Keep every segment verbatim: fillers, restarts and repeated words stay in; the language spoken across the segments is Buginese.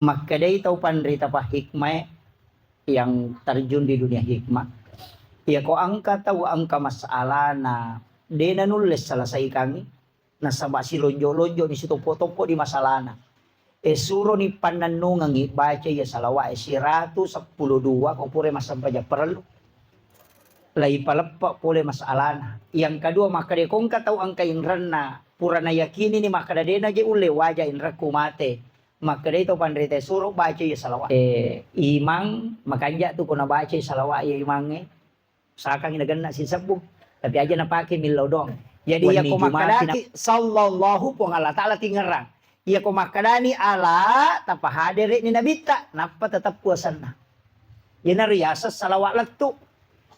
Makkedai tau panrita pahikmae yang terjun di dunia hikmah, iyako engka tau engka masalana de nanulle selesaikangngi, nasaba silonjo-lonjoni, sitoppo-toppo di masalana. E, suroni pannennungengngi baca iya salawa'e siratu seppulo dua ko pura massempajang parellu. Laipaleppe pole masalana. Yang kedua, makkeda ko engka tau engka inrenna, pura nayakinini makkeda de naje ulle waja inrekku mate. Makkedai to panrita, suro baca iya salawa'e. E, imang makanja tu ko nabaca salawa'e imangnge. Sakangi nagenna sisebbu, tapi aja napake millau doang. Jadi, wenni iyako Jumati makkadaki na- sallallahu, Puang Allah Ta'ala tingerang. Iyako makkadani ala, tapahadere'ni nabitta, nappa tetep puasanna. Iyanaro yaseng salawa lettu.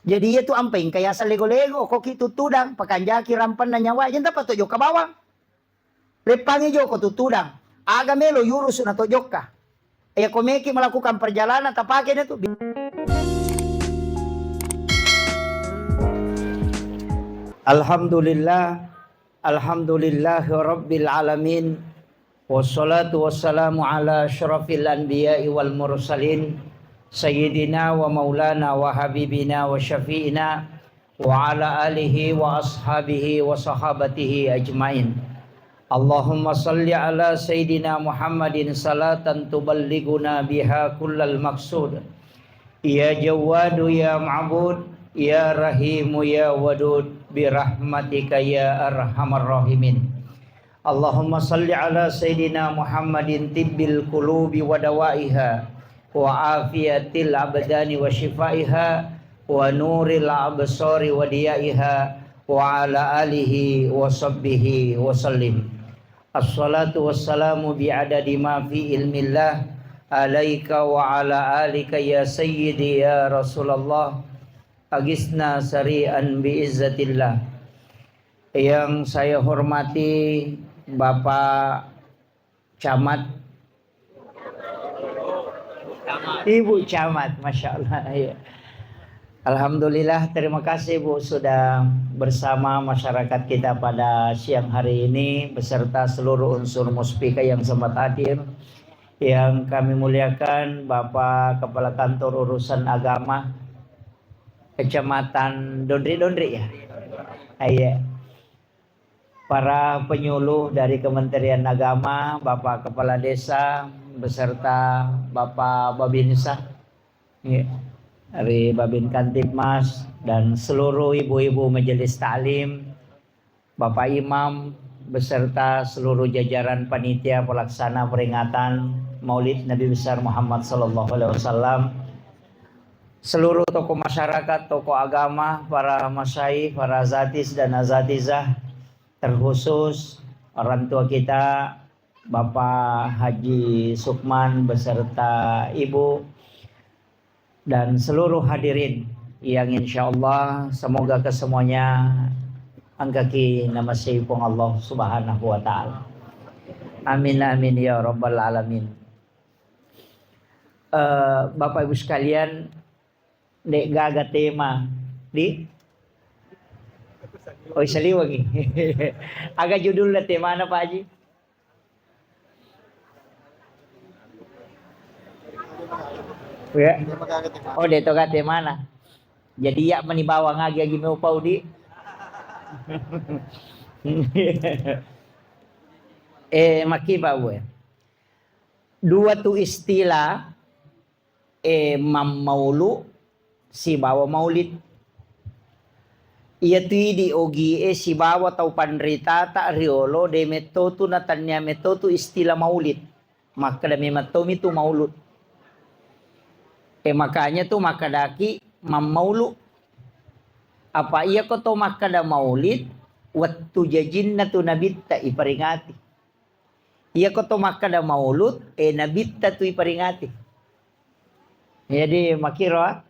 Jadi, iyatu ampai engka yaseng lego-lego, koki tuttudang, pakanjaki rampenna nyawa, jentapa to jokka bawang. Leppangi joko tuttudang. Aga melo yurusu na to jokka. Iya, ko meki melakukan perjalanan, tapake na tu. Alhamdulillah, alhamdulillahi rabbil alamin. Wassalatu wassalamu ala asyrafil anbiya'i wal mursalin, sayyidina wa maulana wa habibina wa syafi'ina wa ala alihi wa ashabihi wa sahabatihi ajmain. Allahumma salli ala Sayyidina Muhammadin salatan tuballighuna biha kullal maqsud. Ya Jawwadu ya Ma'bud, ya Rahimu ya Wadud, birahmatika ya arhamar rahimin. Allahumma salli ala Sayyidina Muhammadin tibbil qulubi wa dawaiha, wa afiyatil abdani wa shifaiha, wa nuril absari wa diyaiha, wa ala alihi wa sahbihi wa sallim. Assalatu wassalamu bi'adadi ma fi ilmillah, alaika wa ala alika ya sayyidi ya Rasulallah, agisna sari'an bi izzatillah. Yang saya hormati Bapak Camat, Ibu Camat, Masya Allah, iya. Alhamdulillah, terima kasih, Bu, sudah bersama masyarakat kita pada siang hari ini beserta seluruh unsur Muspika yang sempat hadir. Yang kami muliakan Bapak Kepala Kantor Urusan Agama Kecamatan Dondri-Dondri, ya? Ah, iya. Para penyuluh dari Kementerian Agama, Bapak Kepala Desa, beserta Bapak Babinsa, iya, dari Babin Kamtibmas, dan seluruh ibu-ibu majelis taklim, Bapak Imam, beserta seluruh jajaran panitia pelaksana peringatan Maulid Nabi Besar Muhammad sallallahu alaihi wasallam, seluruh tokoh masyarakat, tokoh agama, para masyayikh, para azatis dan azatizah, terkhusus orang tua kita, Bapak Haji Sukman beserta Ibu, dan seluruh hadirin yang insya Allah semoga kesemuanya engkaki namasei Puang Allah Subhanahu wa Ta'ala. Amin, amin, ya Rabbal Alamin. Eh, Bapak Ibu sekalian, de' gaga tema di, oi, saliwengi. Aga judulna temana, Pak Haji? Ya. Oh, de' to gaga temana. Jadi, ya, mani bawang agi-agi mau pau di. Eh, maki, Pak Bu, ya. Dua tu istilah, eh, mammaulu sibawa maulid. Iyatu idi ogie sibawa tau panritata riolo de metto tu natannia metto tu istilah maulid. Makkeda memang tomi tu maulud. Eh, makanya tu makkedaki mammaulu. Apa iyako to makkeda maulid, wettu jajinna tu nabitta iperingati. Iyako to makkeda maulud, eh, nabitta tu iperingati. Jadi, makiro, ah.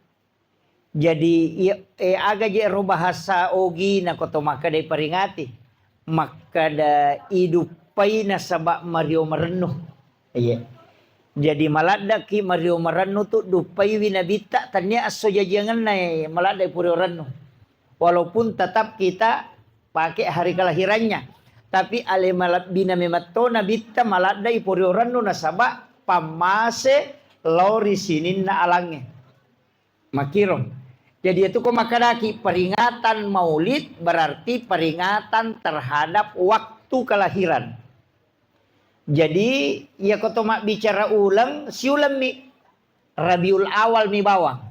Jadi, iya, eh, aga je ro bahasa ogi na ko to makkeda iperingati. Makkeda iduppai nasaba mario marennu. Iya. Jadi, maladdaki mario marennu tu duppaiwi nabitta, tania esso jajiangenna, eh, maladda ipurio rennu. Walaupun tetap kita pakai hari kelahirannya. Tapi ale malebbina memetto nabitta maladdai poriorennu nasaba pammase lao ri sininna alangnge. Makkiro. Jadi, iyatu ko makkedaki peringatan Maulid berarti peringatan terhadap waktu kelahiran. Jadi, iya ko to mabbicara uleng, siulemmi, Rabiul Awal mi bawang.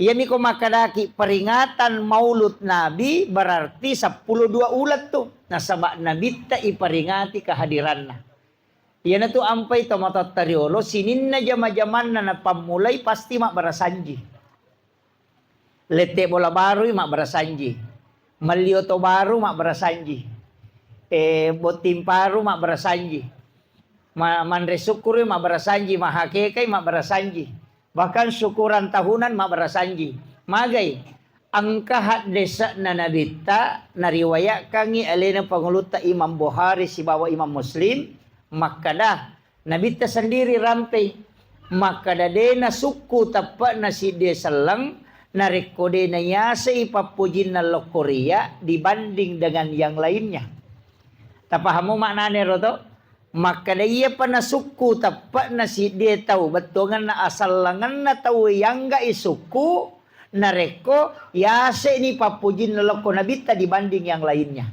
Iyami ko makkedaki peringatan Maulud Nabi, berarti seppulo dua uleng tu. Nasaba Nabitta iperingati kehadiranna. Iyanatu ampai tomatoatta riolo, sininna jama-jamanna napammulai pasti mabbarasanji. Lette bola barui mabbarasanji. Melli oto baru mabbarasanji. Eh, botting paru mabbarasanji. Ma-, manre sukkurui mabbarasanji, mahakekai mabbarasanji. Bahkan syukuran tahunan mabbarasanji. Magai, engka haddese'na Nabitta nariwayakkangngi alena pangulutta Imam Bukhari sibawa Imam Muslim, makkeda, Nabitta sendiri rampei, makkeda, de nasukku teppe'na siddie selleng, narekko de nayasei pappojinna lokkoria dibanding dengan yang lainnya. Tapahammu maknane ro to? Makkeda iyapa nasukku teppe'na siddie tau, bettuangenna asellengenna tau yangga'i sukku, narekko yase'ni pappojinna lokko Nabitta dibanding yang lainnya.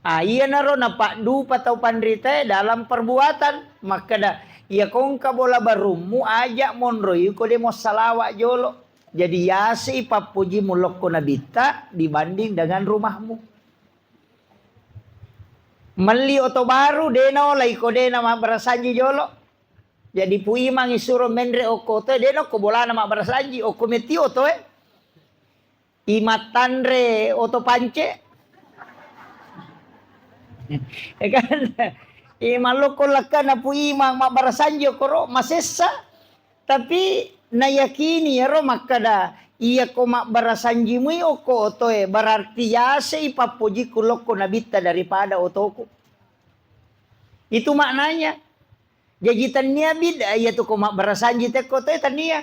Ah, iyanaro napaddupa tau panritae dalam perbuatan. Makkeda, iya kongka bola barummu, aja monroi ko de mo salawa jolo. Jadi yase'i pappojimu lokko Nabitta dibanding dengan rumahmu. Melli oto baru, de naolai ko de na mabbarasanji jolo. Jadi Pu Imang isuro menre okko otoe, de nokko bolana mabbarasanji, okko metti otoe. Imattanre oto pance. Ya kan? Imang lokko lekkana Pu Imang mabbarasanji okkoro, masessa. Tapi nayakini ero makkeda, iya ko mabbarasanjimui okko otoe, berarti yasei pappojikku lokko Nabitta daripada otoku. Itu maknanya. Jaji tania bid'ah iyatu ko mabbarasanji tekko otoe, tania.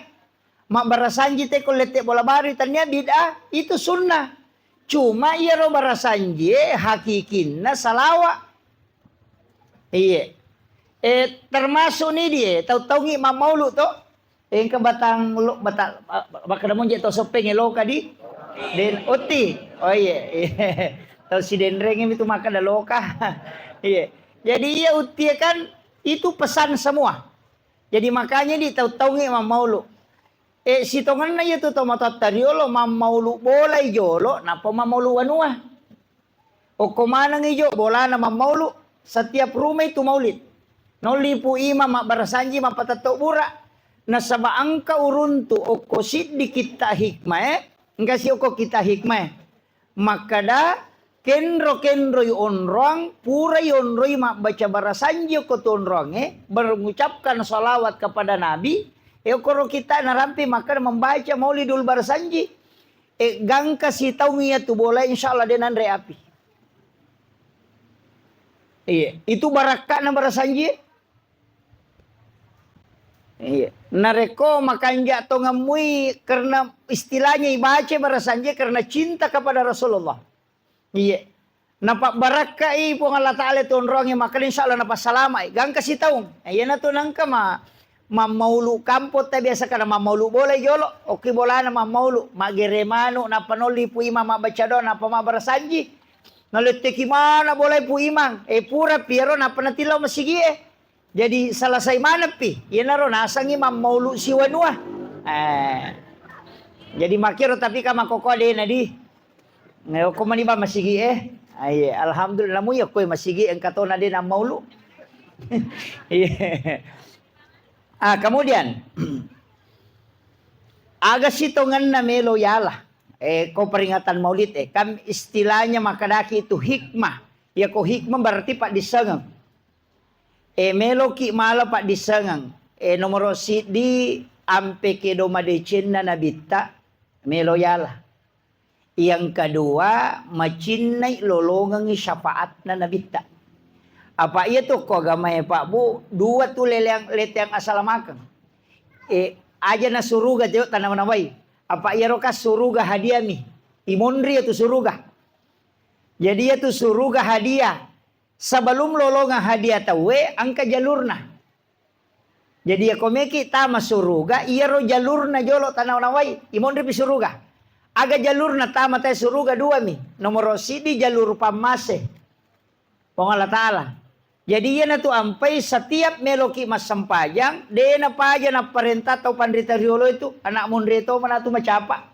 Mabbarasanji tekko lette bola barui, tania bid'ah, itu sunnah. Cuma iyaro barasanjie hakikinna salawa. Iye. Eh, termasuk ni die, tau-taungi mammaulu to. Engka batang lo-, bata-, ba-, ba-, makkeda monje to soppeng loka di den otti. Oh, iye. Tau sidenreng itu makkeda loka. Iye. Jadi iya utti kan itu pesan semua. Jadi makanya di tau-taungi mammaulu. Eh, sitongenna iyatu tomatoatta riolo mammaulu bolai jolo, nappa mammaulu wanua. Okko maneng ijo bolana mammaulu, setiap rumah itu maulid. Nolli Pu Imang mabbarasanji mappatetto bura. Nasaba engka uruntu okko siddi kitta hikmah e, engka si okko kitta hikmah e. Makkeda, kenro-kenroi onroang, purai onroi mabbaca barasanji okko tu onroangnge, mengucapkan salawat kepada Nabi, e okkoro kitta narampe makkeda membaca Maulidul Barasanji. E, gangka sitaung iyatu bola, insyaallah de nanre api. Iya, itu barakka'na barasanji. Iya. Narekko makanja tongemmui karena istilahnya ibaca barasanji karena cinta kepada Rasulullah. Iya. Napabbarakkai Puang Allah Ta'ala tu onroangnge, makkeda insyaallah napassalamai. Gangka sitaung. Iyanatu nangka ma-, mammaulu kampong ta biasa kada mammaulu bola jolo. Okki bolana mammaulu. Maggere manu, nappa nolli Pu Imang mabbaca doa, nappa mabbarasanji. Naletteki mana bolai Pu Imang. E pura piero nappa natillau masigi e. Jadi selesai maneppi, iyanaro nasengngi mammaulu siwanua. Eh. Jadi makkiro tapi ka makkokkoe de nadi. Nge okko mani ba masigi e. Aye, alhamdulillah mu yakko masigi engka tona de nammaulu. Iya. Ah, kemudian aga sitongenna melo yala. Eh, ko peringatan Maulid e, kan istilahnya makkedaki itu hikmah. Ya ko hikmah berarti paddissengeng. E, meloki mala paddissengeng. E, nomoro siddi, ampe kedo madecenna Nabitta, melo yala. Yang kedua, macinnai lolongengngi syafaatna Nabitta. Apa iya tu ko agamae, Pak Bu, dua tu leleang, leteang asalamakeng. E, aja na suruga tio tanam nawai. Apa iyaro ka suruga hadiah mi. Imonri tu suruga. Jadi iya tu suruga hadiah. Sebelum lolongang hadiah tauwe, engka jalurna. Jadi, iyako meki tama suruga, iyaro jalurna jolo tanau-nawai, imonripi suruga. Aga jalurna tama te suruga, dua mi. Nomoro siddi jalur pammase. Puang Allah Ta'ala. Jadi, iyanatu ampai setiap meloki massempajang, de napaja napparenta tau panrita riolo itu, anak monri to manatu macapa.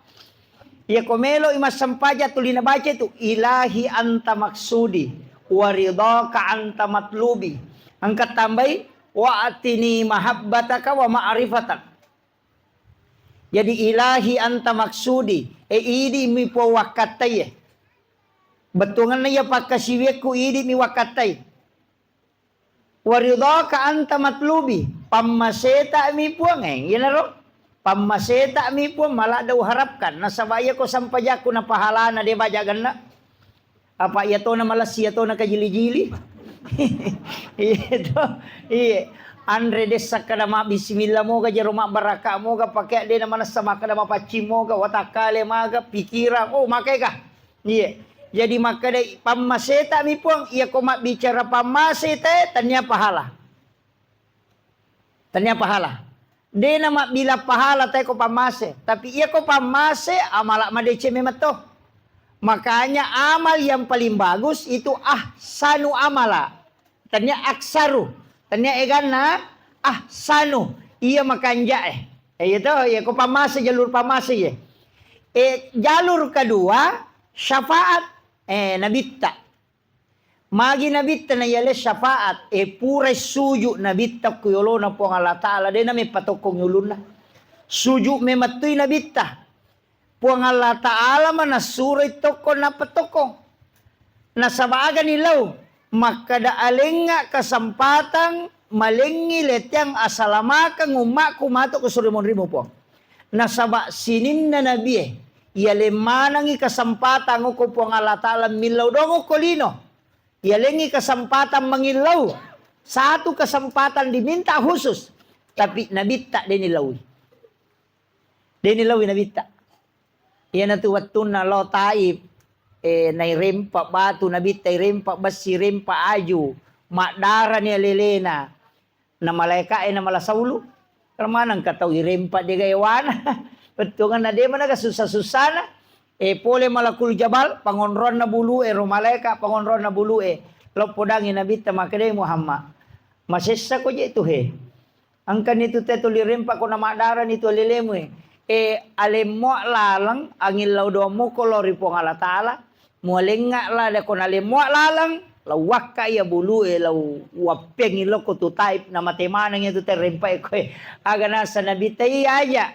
Iyako meloi massempajang tuli nabaca itu, "Ilahi anta maksudi, wa ridhaka anta matlubi." Engka tambai, "Wa atini mahabbataka wa ma'rifatak." Jadi, "Ilahi anta maksudi," e, idi mi Puang wakkattaie. Bettuangenna iya pakkasiwiakku, idi mi wakkattai. "Wa ridhaka anta matlubi," pammaseta mi Puang, e, iyanaro. Pammaseta mi Puang, maladde uharapkan. Nasaba iyako sampajakku na pahalana de baja genna. Apa iyatona malessi, iyatona kajili-jili. Iya to. Iya. Anre dessa kada ma bismillah moga, jero mabbaraka moga, pakai de na manessa makkada mapaccing moga, watakkale maga, pikirang, oh, makaega. Iya. Jadi makkada pammaseta mi Puang, iyako mabbicara pammase te, tania pahala. Tania pahala. De na mabbilang pahala te ko pammase. Tapi iyako pammase, amala madeceng memang to. Makanya amal yang paling bagus itu ahsanu amala. Tania aksaru. Tania eganna ahsanu. Iya makanjae. E, iya to, iyako pammase, jalur pammase, iya. E, jalur kedua, syafaat. E, nabitta. Magi nabitta na yale syafaat, e, purai suju nabitta ku yolona Puang Allah Ta'ala, de na meppatokkong ulunna. Suju memettui nabitta. Puang Allah Ta'ala manassuroi tokkong nappatokkong. Nasaba agani lau, makkada alengnga kesempatan malengngi lettiang asalamakeng ummakku matu ku suri monrimu Puang. Nasaba sininna nabie, iyaleng manengngi kesempatan okko Puang Allah Ta'ala millau doang okko lino. Iyalengngi kesempatan mangillau. Satu kesempatan diminta khusus. Tapi nabitta deni laui. Deni laui nabitta. Iyanatu wettunna lao Taif, e, nairempa batu nabitta, irempa bessi, irempa aju, maddarani alelena. Na malaeka'e na mala saulu, manengka tau irempa de gaewana. Bettuanganna de managa sussa-sussana. E, pole malakul jabal, pangonronna bulu'e, ro malaeka pangonronna bulu'e. Loppodangi nabitta makkedai Muhammad, masessa ko je tu he. Engkani tu te tuli rempa ko na maddarani tu alelemu e. E, alemmoa laleng, angin lau doammu ko lao ri Puang Allah Ta'ala, mualengnga lada ko nalemmoa laleng, lau wakka iya bulu e, lau wappengi lokko tu Taif, na mate maneng iya tu terrempa e koe. Aga nasa Nabi te iya aja.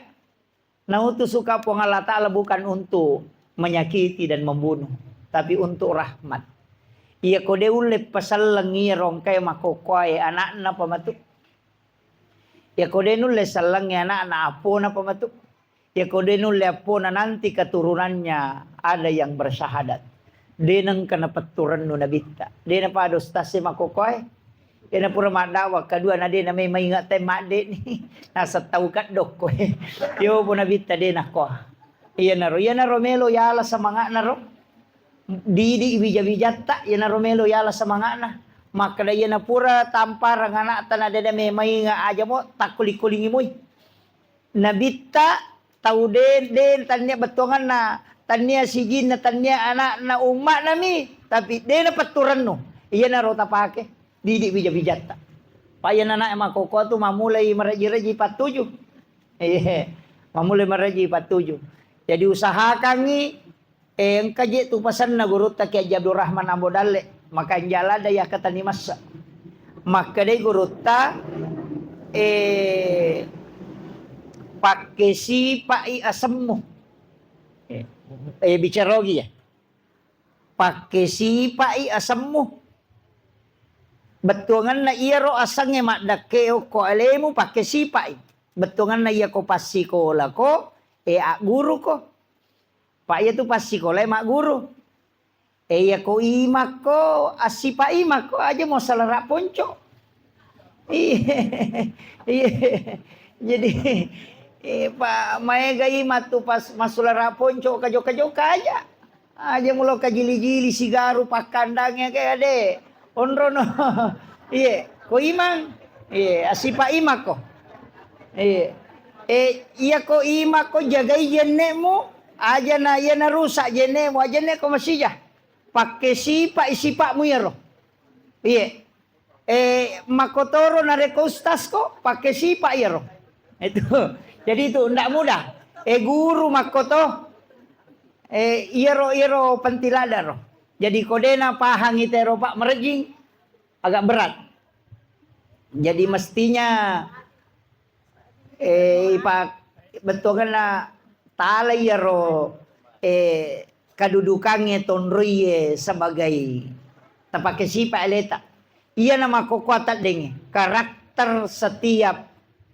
Nautusuka Puang Allah Ta'ala bukan untuk menyakiti dan membunuh, tapi untuk rahmat. Iya ko de ulle paselleng iya rongkae makokkoe anakna pamatu. Iya ko de nulle sellengnge anakna appona pamatu. Iya ko de nulle appona nanti keturunannya ada yang bersyahadat. De nengka napetturennu nabitta. De napada ustaz e makokkoe. Iyana pura maddawa, kedua na de na memang ingat te madde ni. Nasa tau kaddokko. Yo pun nabitta de nakko. Iyanaro, iyanaro melo yala semanga'na ro. Didi wija-wijatta, iyanaro melo yala semanga'na. Makkeda iyana pura tamparang anakta na de na memang ingat aja mo takkuli-kulingi moi. Nabitta tau de, de tannia bettuanganna, tannia sijinna, tannia anakna, umma'na mi, tapi de na petturennu. Iyanaro tapake, didi wija-wijatta. Pa iyana anakna makokko tu mammulai maraji-raji pattuju. Iya, mammulai maraji pattuju. Jadi usahakangngi E, engka je tu pasenna gurutta Kiai Haji Abdul Rahman Ambo Dalle, makanja lada yakkatani massa. Makkedai gurutta, e, pakke sipa'i asemmu. E, e, bicara ogi ya. Pakke sipa'i asemmu. Bettuanganna iyaro asengnge maddekke okko alemu pakke sipa'i. Bettuanganna iyako passikola ko, e, agguru ko. Pa iya tu passikolae magguru. E, iya ko imakko, assipa imakko, aja mo salara ponco. Iya, iya. Jadi, e, pa maega imak tu pas massulara ponco, kajoka-joka aja. Aja mulo kajili-jili sigaru pakkandangnge ke ade. Onrono. Iye, ko imang. Iye, assipa imakko. Iya. Eh, iya ko ima ko jagai jenne'mu, aja na iya na rusak jenne'mu, aja ne ko masija. Pakke sipa, sipa'mu iyaro. Iya. Eh, makkotoro narekko ustaz ko, pakke sipa iyaro. Itu. Jadi itu ndak mudah. Eh, guru makkoto. Eh, iyaro, iyaro penting ladang ro. Jadi ko dena pahangi tero, Pak, merejing, agak berat. Jadi mestinya, eh, ipa-, bettuanna tala iyaro, eh, kedudukannya tonroiye sebagai tapake sipa aleta. Iya na makkokkoe taddengnge, karakter setiap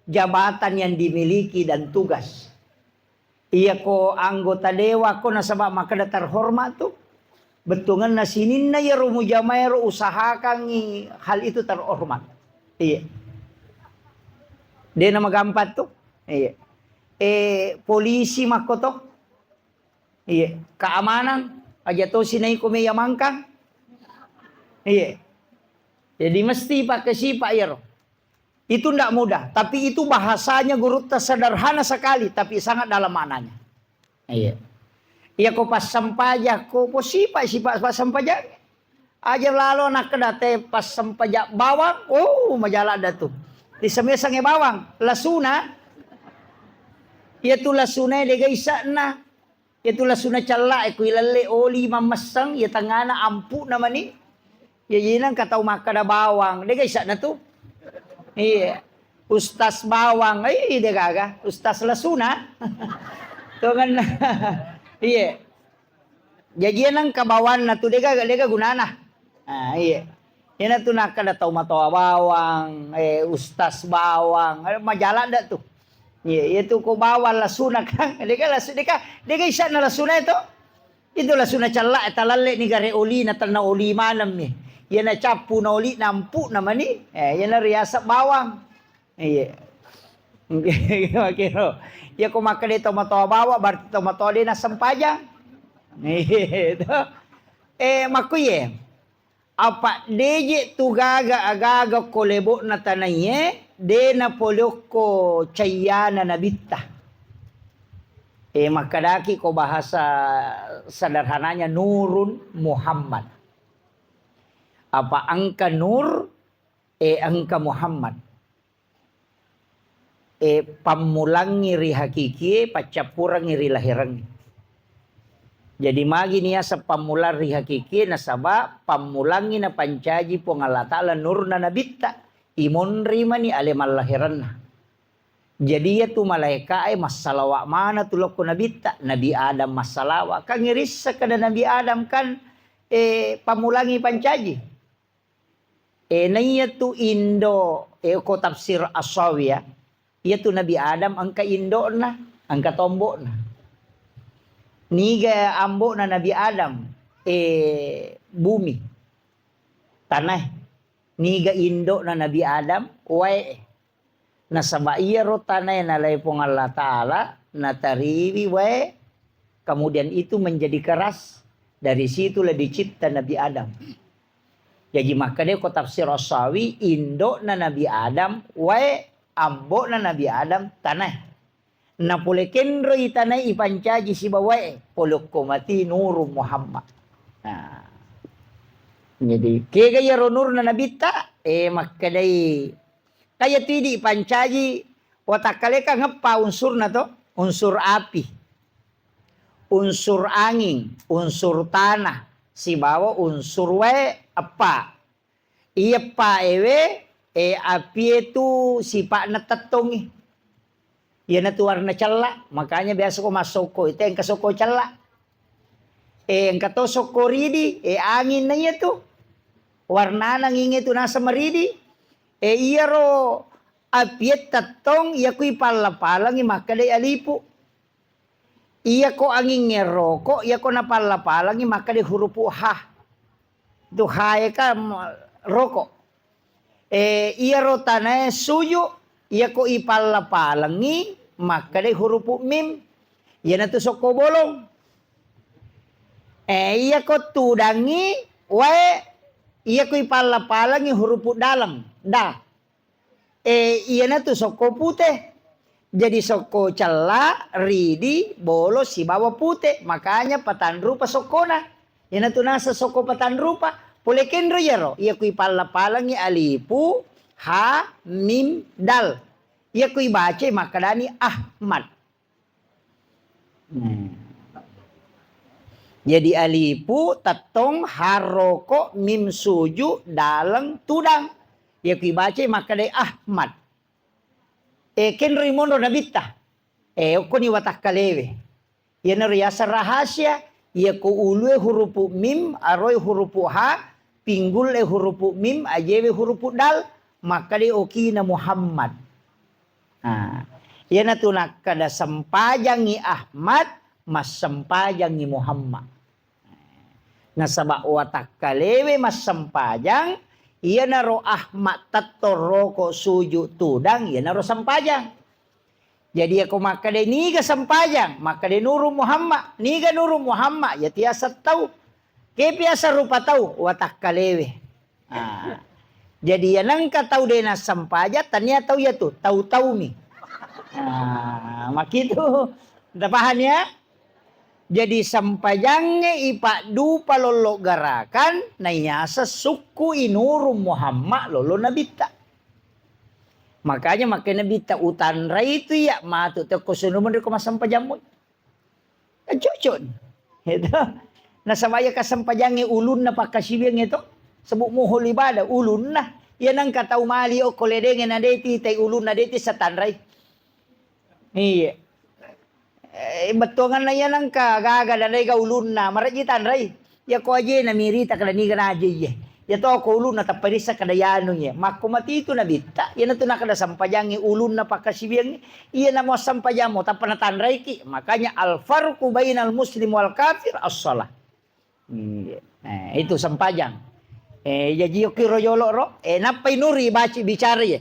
jabatan yang dimiliki dan tugas. Iya ko anggota dewan ko nasaba makkeda terhormat tu, bettuanna sininna iyaro mujamaero usahakangngi hal itu terhormat. Iya. Dena magampang tu. Iya. Eh, polisi makkoto. Iya. Keamanan aja tosi naiko meja mangkang. Iya. Jadi mesti pakai sipa iyaro. Itu ndak mudah, tapi itu bahasanya gurutta sederhana sekali, tapi sangat dalam maknanya. Iya. Iya ko passempajang, ko, ko sipa, sipa passempajang. Aja lalo nakkeda te passempajang bawang, oh, majaladda tu. Disemesangnge bawang, lasuna. Iya tu lasuna dega isa'na. Iya tu lasuna cella, eh, ku ilalle oli mammesseng, iya tengana ampu'na mani. Iya, iya nengka tau makkeda bawang, dega isa'na tu. Iya. Ustaz bawang, eh, de gaga. Ustaz lasuna. Tongenna. Iya. Jaji iya nengka bawanna tu dega, dega gunana. Ah, iya. Iyana tu nakkeda tau matoa bawang, eh, ustaz bawang, eh, majaladda tu. Iya, iya tu ko bawang lasuna kan. Dega lasu, dega, dega isa'na lasuna itu. Itu lasuna cella, eh, talalle ni gare oli na tenna oli maneng mi. Iyana cappu na oli nampu na mani. Eh, iyana riaseng bawang. Iya. Makero. Iya ko makkeda tau matoa bawang, berarti tau matoa de nassempajang. Iya, itu. Eh, makkuye. Apa deje tu gaga agaga ko lebo'na tanaiye, de napoleokko cayyana nabitta. Eh, makkedaki ko bahasa sederhananya Nurun Muhammad. Apa engka Nur, eh, engka Muhammad. Eh, pammulangngi ri hakikie, paccappurengngi ri lahirengnge. Jadi magi niaseng pammulang ri hakikie, nasaba pammulangngi napancaji Puang Allah Ta'ala nurna nabitta, imonri mani ale mallahirenna. Jadi iya tu malaeka'e massalawa mana tu lokko nabitta, Nabi Adam massalawa. Kan irisseng kada Nabi Adam kan, eh, pammulangngi pancaji. Eh, na iya tu indo, eh, ko tafsir As-Sawi ya. Iya tu Nabi Adam engka indo'na, engka tombo'na. Niga ambo'na Nabi Adam, eh, bumi, tanae. Niga indo'na Nabi Adam, wae. Nasaba iyaro tanae nalai Puang Allah Ta'ala, natariwi wae, kemudian itu menjadi keras. Dari situlah dicipta Nabi Adam. Jaji makkeda ko tafsir As-Sawi, indo'na Nabi Adam wae, ambo'na Nabi Adam tanae. Napole kenroi tanae ipancaji sibawae, polokko mati Nurun Muhammad. Nah. Jadi, kega iyaro nurna nabitta, eh, makkedai, kaya tu idi ipancaji, watakkaleka ngeppa unsurna to, unsur api, unsur anging, unsur tanah, sibawa unsur wae eppa. Iya paewe, eh, apie tu sipa'na tettongngi. Iyanatu warna cella, makanya biasa ko massokko itu engka sokko cella. Eh, engka to sokko ridi, eh, angin na iya tu. Warnana nginge tu naseng maridi. Eh, iyaro apie tettong, iya kui palla-pallangi makkeda alipu. Iyako angingnge roko, iyako napalla-pallangngi makkeda hurupu ha. Tu hae kan roko. Eh, iyaro tanae suju, iyako ipalla-pallangngi makkeda hurupu mim. Iyanatu sokko bolong. Eh, iyako tudangngi wae, iyako ipalla-pallangngi hurupu daleng, da. Eh, iyanatu sokko pute. Jadi sokko cella, ridi, bolo, sibawa pute. Makanya patanrupa sokkona. Iyanatu naseng sokko patanrupa. Pole kenro iyaro, iya ku ipalla-palangi alifu, ha, mim, dal. Iya ku ibacai makkedani Ahmad. Hmm. Jadi alifu, tettong, haroko, mim suju, daleng, tudang. Iya ku ibacai makkedai Ahmad. E, kenroi monro nabitta. E, okkoni watakkalewe. Iyanaro yaseng rahasia, iya ko ulue hurupu mim, aroe hurupu ha, pinggul e hurupu mim, ajewe hurupu dal, makkeda okina Muhammad. Nah, iyanatu nakkeda sempajangngi Ahmad, massempajangngi Muhammad. Nasaba watakkalewe massempajang, iyanaro Ahmad tettong roko sujud tudang, iyanaro sempajang. Jadi, yako makkeda niga sempajang, makkeda Nurung Muhammad, niga Nurung Muhammad, ya tiasa tau. Kepi asa rupa tau, watakkalewe. Ah. Jadi, ya nengka tau de nassempajang, tania tau ya tu, tau-taumi. Ah, makitu. Tapaham ya? Jadi, sempajangnge ipaddupa lollo garakan, naiasa sukku i Nurung Muhammad lollo nabitta. Makanya makkeda nabitta, utanrai tu iya matu tekko suno menre ko massempajammu. Kan cocok ni. Itu. Nasaba iya kasempajangnge ulunna pakkasiwiang itu. Sebut muhul ibadah, ulunna. Iya nengka tau mali okko ledenge na deti tai ulunna deti satanrai. Iya. Eh, bettuanganna iya nengka gaga dan ega ulunna, marejji tanrai. Iya ko ajena mirita kada niga naje iye. Iya to ko ulunna tapparissa kada yanu iye. Makko matitu nabitta, iyanatu nakada sempajangngi ulunna pakkasiwiangngi, iya namo sempajammo tappa natanraiki. Makanya al farqu bainal muslim wal kafir as-shalah. Iya. Eh, itu sempajang. Eh, jaji okiro jolo ro, eh, nappai nuri baci bicara iye.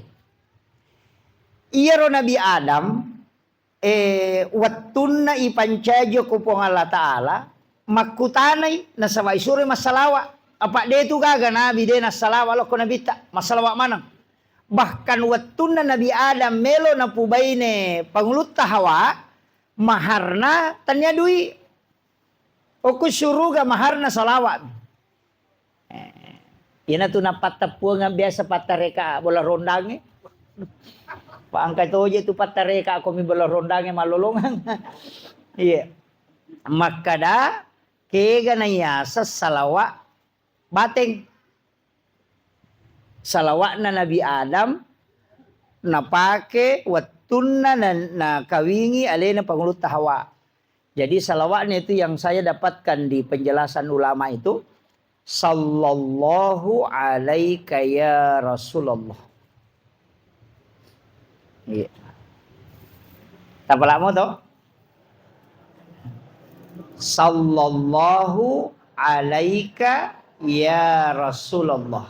Iyaro Nabi Adam, eh, wettunna ipancaji ko Puang Allah Ta'ala, makkutanai, nasaba isuroi massalawa. Apa de tu gaga nabi de nassalawa lokko nabitta, massalawa maneng. Bahkan wettunna Nabi Adam melo napubaine pangulutta Hawa, maharna tania dui. Okko suruga maharna salawa. Eh, iyanatu napatteppuangang biasa pattareka bola rondangnge. Pa engka toje tu pattareka ko mi bola rondangnge mallolongang. Iya. Makkada kega naiyaseng salawa bateng. Salawa'na Nabi Adam napake wettunna na-, nakawingi alena pangulutta Hawa. Jadi, salawatnya itu yang saya dapatkan di penjelasan ulama itu, "Sallallahu alaika ya Rasulullah." Iya. Tapalamo to? "Sallallahu alaika ya Rasulullah."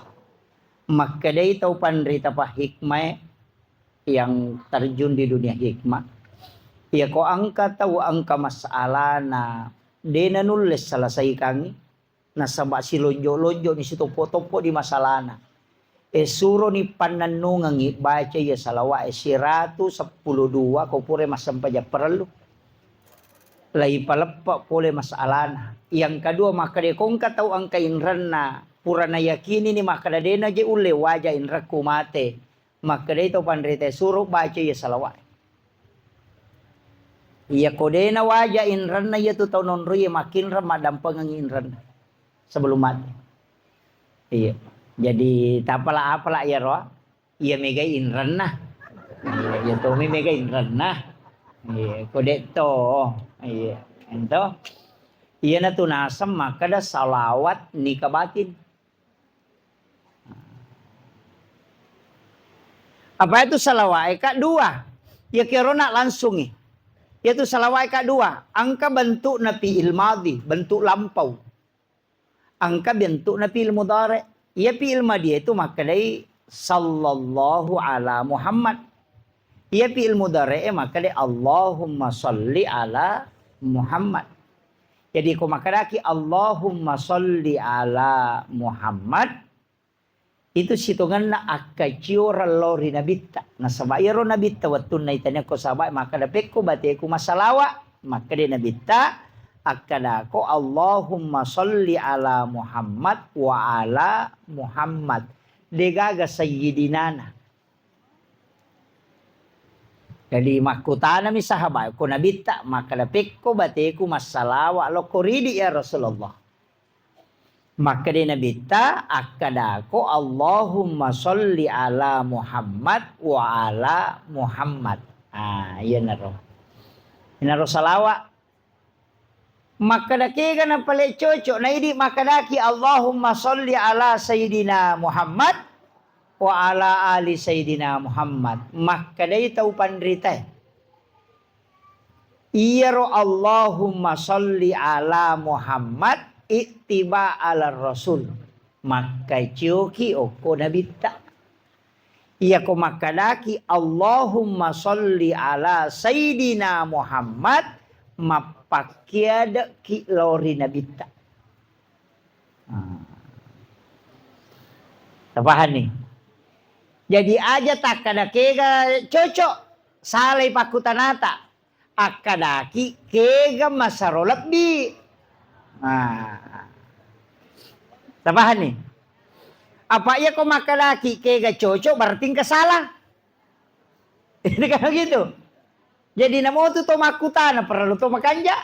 Makkedai tau panrita pahikmae yang terjun di dunia hikmah, iya ko engka tau engka masalana de nanulle selesaikangi, nasaba silonjo-lonjoni, sitoppo-toppo di masalana. E, suroni pannennungengi baca iya salawa'e siratu seppulo dua ko pura massempajang parellu. Laipaleppe pole masalana. Yang kedua, makkeda ko engka tau engka inrenna, pura nayakinini makkeda de naje ulle waja inrekku mate. Makkedai to panrita suro baca iya salawa'e. Iya ko de nawaja inrenna iya tu tau nonroiye makinreng maddampengengi inrenna sebelum mate. Iya. Jadi tapala-apala iyaro, iya megai inrenna. Iya, iya tomi megai inrenna. Iya, ko de to. Iya, ento. Iyanatu naseng makkeda salawat nika batin. Apa itu salawa'e, Kak? Dua. Ya kero nak langsungi. Yaitu salawa'e, Kak, dua. Engka bentukna fi'il madhi, bentuk lampau. Engka bentukna fi'il mudhari. Iya fi'il madhi itu makkedai sallallahu ala Muhammad. Iya fi'il mudhari'e makkedai Allahumma salli ala Muhammad. Jadi ko makkedaki Allahumma salli ala Muhammad, Itu sitongenna akkacioreng lao ri Nabitta. Nasaba iyaro Nabitta wettunna itania ko sahabae makkeda, "Pekko bateku massalawa." Makkeda Nabitta, akkadako, "Allahumma sholli ala Muhammad wa ala Muhammad." Degaga sayyidinana. Jadi makkutanami sahabat ko Nabitta, makkeda, "Pekko bateku massalawa lokko ridi ya Rasulullah?" Makkeda Nabitta, "Akkadako, Allahumma sholli ala Muhammad wa ala Muhammad." Ah, iyanaro. Inaro salawa. Makkeda kega napale cocok, naidi makkedaki, "Allahumma sholli ala Sayyidina Muhammad wa ala ali Sayyidina Muhammad." Makkedai tau panritae. Iyaro Allahumma sholli ala Muhammad ittiba ala Rasul. Makkacioki okko Nabitta. Iyako makkedaki, "Allahumma sholli ala Sayyidina Muhammad," mappakkiade'ki lao ri Nabitta. Ah. Tapahani? Jadi aja takkeda kega cocok, salai pakkutanata. Akkadaki kega masaro lebbi. Nah. Tapahani? Apa iya ko makkadaki kega cocok, berarti engka salah. Ini kan begitu. Jadi namotu to makkutana perlu to makanja.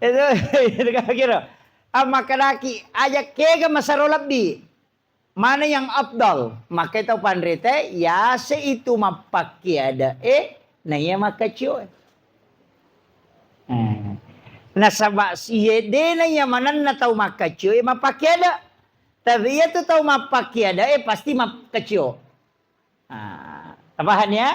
Itu, itu kan kira. Ah, makkadaki aja kega masaro lebbi. Mana yang afdal? Makkai tau panrita, yase itu mappakkiadae, na iya makkacioe. Eh. Nasaba siye dena iya manenna tau makkacioe mappakkiada. Tapi iya tu tau mappakkiadae pasti makkacio. Ah, tapahan ya?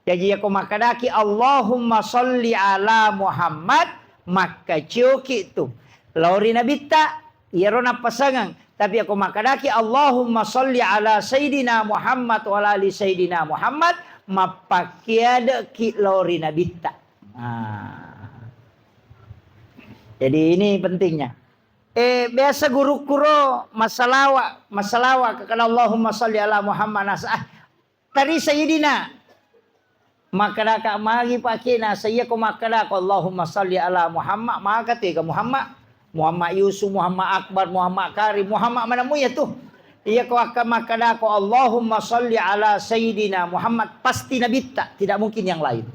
Jaji yako makkadaki, "Allahumma sholli ala Muhammad," makkacioki tu lao ri Nabitta, iyaro nappasengeng. Tapi yako makkadaki, "Allahumma sholli ala Sayyidina Muhammad wa ala ali Sayyidina Muhammad," mappakkiadeki lao ri Nabitta. Ah. Jadi ini pentingnya. Eh, biasa gurukku ro massalawa, massalawa, kakada, "Allahumma sholli ala Muhammad," nasa, ah, tari Sayyidina. Makkadaka magi pakena, saiya ko makkadako, "Allahumma sholli ala Muhammad," maka tu ega Muhammad, Muhammad Yusuf, Muhammad Akbar, Muhammad Karim, Muhammad manamu ya tu. Iya ko akka makkadako, "Allahumma sholli ala Sayyidina Muhammad," pasti Nabitta, tidak mungkin yang lain.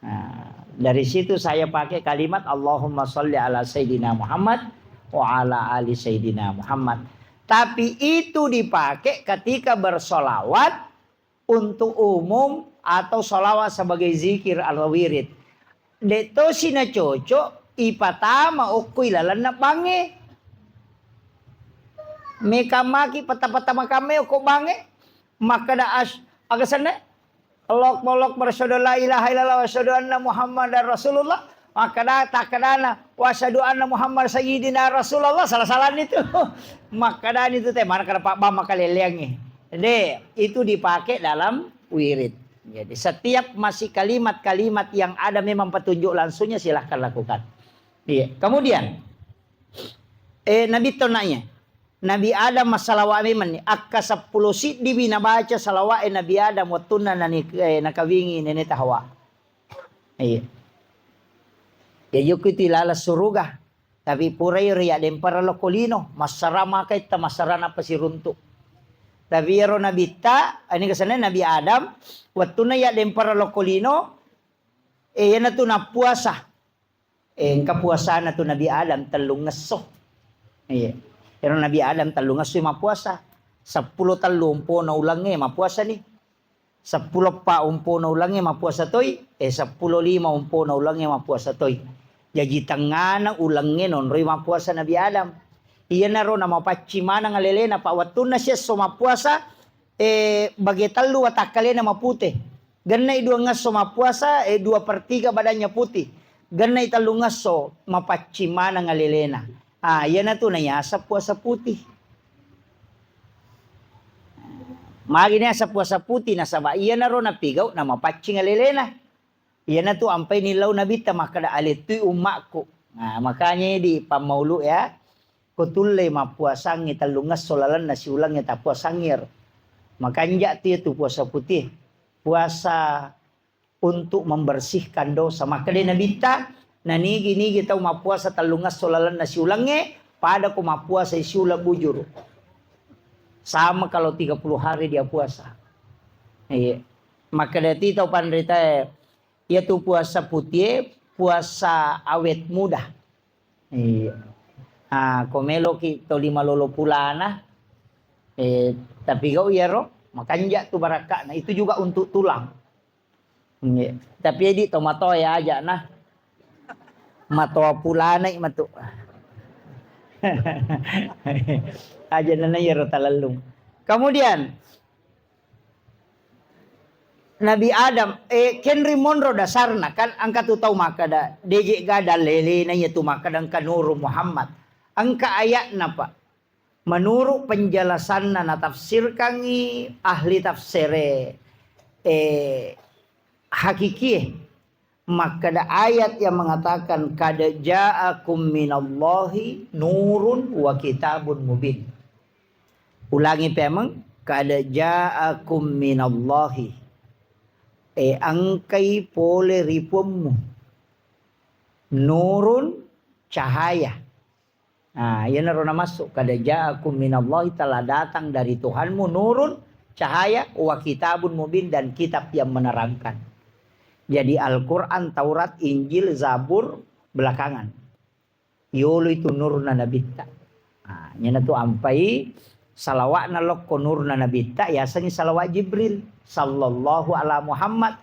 Nah, dari situ saya pakai kalimat, "Allahumma sholli ala Sayyidina Muhammad wa ala ali Sayyidina Muhammad." Tapi itu dipakai ketika bersolawat untuk umum atau solawat sebagai zikir atau wirid. Dek tosi na cocok ipatama okko ilalenna bangnge. Meka maki peta-peta makame okko bangnge. Makkada as-, aga senna? Allahu Akbar, Allahu Akbar, asyhadu an la ilaha illallah wa asyhadu anna Muhammadar Rasulullah. Makkada, takkadana, "Wa asyhadu anna Muhammad sayyidina Rasulullah," salah-salahni tu. Makkadani tu te, mana kada Pak Bang makaleleangngi. De, itu dipakai dalam wirid. Jadi setiap masih kalimat-kalimat yang ada memang petunjuk langsungnya, silahkan lakukan. Iya. Kemudian, eh, Nabi tonanya. Nabi Adam massalawa memang ni. Akka seppulo siddiwi nabaca salawa e Nabi Adam wettunna nani-, eh, nakawingi neneta Hawa. Iya. Ya, yukku itu ilala suruga. Tapi pura iro yaddempereng lokko lino, massara maka itta, massara nappa siruntu. Tapi iyaro Nabitta, ini kesannya Nabi Adam, wettunna yaddempereng lokko lino, eh, iyanatu nappuasa. Eh, engka puasana tu Nabi Adam tellungngesso. Iya. Ero Nabi Adam tellungngesso mappuasa. Seppulo tellu umpona ulengnge mappuasa ni. Seppulo eppa umpona ulengnge mappuasa toi, eh, seppulo lima umpona ulengnge mappuasa toi. Jaji tengngana ulengnge nonroi mappuasa Nabi Adam. Iyanaro namapaccing maneng alelena, pa wettunna siesso mappuasa, eh, bage tellu watakkalena mapute. Gennai duangngesso mappuasa, eh, dua per tiga badannya putih. Gennai tellungngesso mapaccing maneng alelena. Ah, iyanatu nayaseng puasa putih. Magi nayaseng puasa putih, nasaba iyanaro napigau namapaccing alelena. Iyanatu ampai nillau Nabitta makkada, "Alettui ummakku." Nah, makanya di pammaulu ya. ko tullei mappuasangngi tellungesso lalenna siulengnge tappuasangngi ero. Makanja tu iyatu puasa putie. Puasa untuk membersihkan dosa. Makkeda Nabitta, nanigi-nigi tau mappuasa tellungesso lalenna siulengnge, pada ko mappuasa siuleng bujuru. Sama kalau tiga puluh hari dia puasa. Iya. Makkeda ti tau panritae, iyatu puasa putie, puasa awet muda. Iya. Ah, ko meloki toli malolo pulana, eh, tapi gau iyaro, makanja tu barakka'na. Itu juga untuk tulang. Nggih. Tapi edi tomatoa ya aja nah. Matoa pulana i matu. Aja nana iyaro talellung. Kemudian, Nabi Adam, eh, kenri monro dasarna, kan engka tu tau makkeda, deje ga dallelena iya tu makkeda engka Nuru Muhammad. Engka ayatna, Pak. Menurut penjelasanna natafsirkangi ahli tafsere, eh, hakikie, makkeda ayat yang mengatakan, "Qad ja'akum minallahi nurun wa kitabun mubin." Ulangi pemeng, "Qad ja'akum minallahi." Eh, engkai pole ri Puammu. Nurun, cahaya. Nah, iyanaro namassu, "Qad ja'akum minallahi," telah datang dari Tuhanmu, "nurun," cahaya, "wa kitabun mubin," dan kitab yang menerangkan. Jadi Al-Quran, Taurat, Injil, Zabur belakangan. Yolo itu nurna Nabitta. Nah, iyanatu ampai salawa'na lokko nurna Nabitta, yasengngi salawat Jibril, sallallahu ala Muhammad.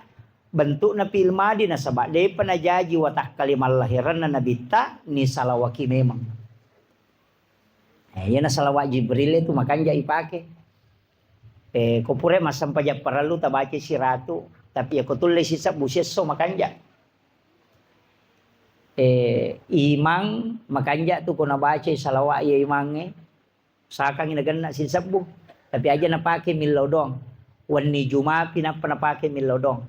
Bentukna fi'il madi nasaba de'pa najaji watakkalima lahiranna Nabitta, nisalawaki memang. Eh, iyana salawat Jibril itu makanja ipake. Eh, ko pura massempajang parellu tabacai siratu, tapi iyako tulle sisebbu siesso makanja. Eh, imang makanja tu ko nabacai salawat iya imangnge, usahakangngi nagenna sisebbu, tapi aja napake millau doang. Wenni Jumapi nappa napake millau doang.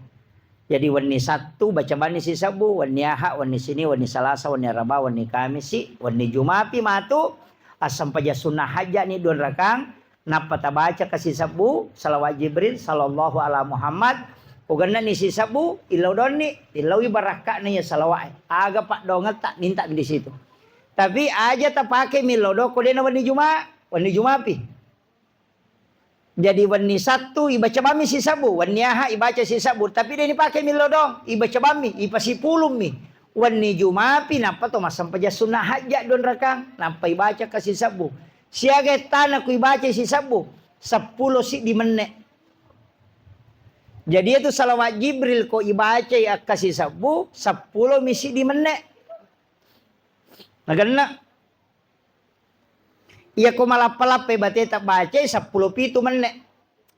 Jadi wenni Sattu baca bani sisebbu, wenni Aha, wenni Sini, wenni Salasa, wenni Araba, wenni Kamisi, wenni Jumapi matu, assempajang sunnah hajja'ni dua rakang, nappa tabaca ka sisebbu salawat Jibril sallallahu ala Muhammad, ko gennani sisebbu, illau donni, illaui barakka'na iya salawa'e. Aga paddoangetta, minta di situ. Tapi aja tapake millau doang ko dena wenni Juma, wenni Jumapi. Jadi wenni Sattu ibaca bammi sisebbu, wenni Aha ibaca sisebbu, tapi de nipake millau doang, ibaca bammi, ipasipulummi. Wenni Jumapi nappa to massempajang sunnah hajja dua rakang, nappa ibaca ka sisebbu. Siaga ettana ku ibaca sisebbu, seppulo siddi menne. Jadi itu salawat Jibril ko ibacai akka sisebbu, seppulo mi siddi menne. Nagenna. Iyako malappa-lappai bateta bacai seppulo pitu menne.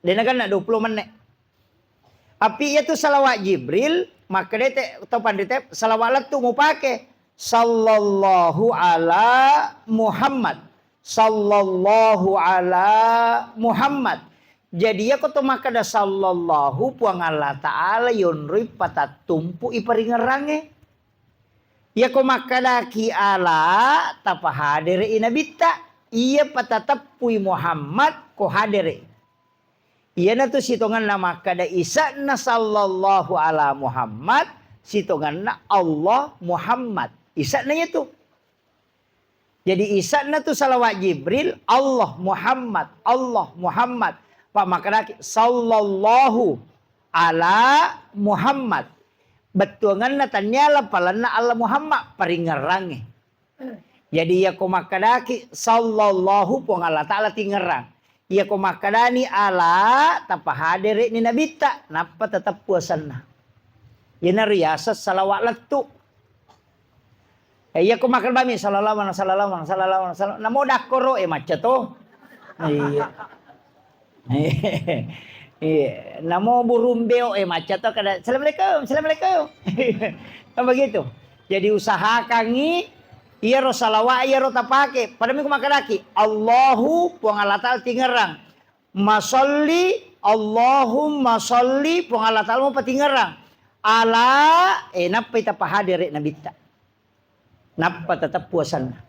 De nagenna dua puluh menne. Tapi iyatu salawat Jibril, makkedete to panrite salawat lettu mupake. Sallallahu ala Muhammad. Sallallahu ala Muhammad. Jadi iyako to makkeda sallallahu, Puang Allah Ta'ala yonroi patattumpu i paringerrangnge. Iyako makkedaki ala, tapahadere'i nabitta. Iya patateppui Muhammad ko hadere. Iyanatu sitongenna makkeda ise'na sallallahu ala Muhammad, sitongenna Allah Muhammad. Ise'na iyatu. Jadi ise'na tu salawat Jibril, Allah Muhammad, Allah Muhammad. Pa makkedaki sallallahu ala Muhammad. Bettuangenna tania lapalanna Allah Muhammad, paringerrangnge. Jadi iyako makkedaki sallallahu, Puang Allah Ta'ala tingerrang. Iyako makkedani ala, tapahadere'ni nabitta, nappa tetep puasanna. Iyanaro yaseng salawat lettu. Eh, iyako makkeda bami sallallahu alaihi wasallam, sallallahu alaihi wasallam, sallallahu alaihi wasallam. Namo dakkoro, eh, macca to. Iya. Iya. Namo burung beo, eh, macca to kada, "Assalamualaikum, assalamualaikum." Kan begitu. Jadi usahakangi iyaro salawat iyaro tapake. Pada minggu makkedaki, Allahu, Puang Allah Ta'ala tingerrang. Masolli, Allahumma solli, Puang Allah Ta'ala mo patingerrang. Ala, eh, nappai tapahadere nabitta. Nappa tetep puasanna.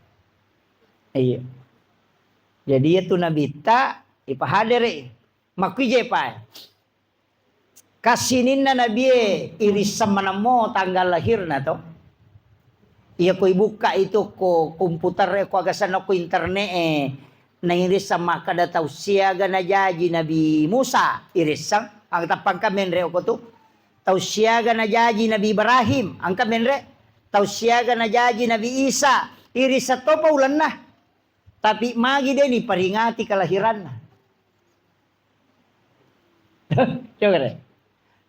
Iya. Jadi, iyatu nabitta ipahadere. Makkuije pae. Ka sininna nabie irisseng manemmo tanggal lahirna to. Iya ko ibukka itu ko komputer e, ko agasanna ko internet e, nairisseng makkeda tau siaga najaji Nabi Musa, irisseng, ang-, tappa engka menre ko tu. Tau siaga najaji Nabi Ibrahim, engka menre. Tau siaga najaji Nabi Isa, irisseng topa ulenna. Tapi magi de niperingati kelahiranna. Coba deh.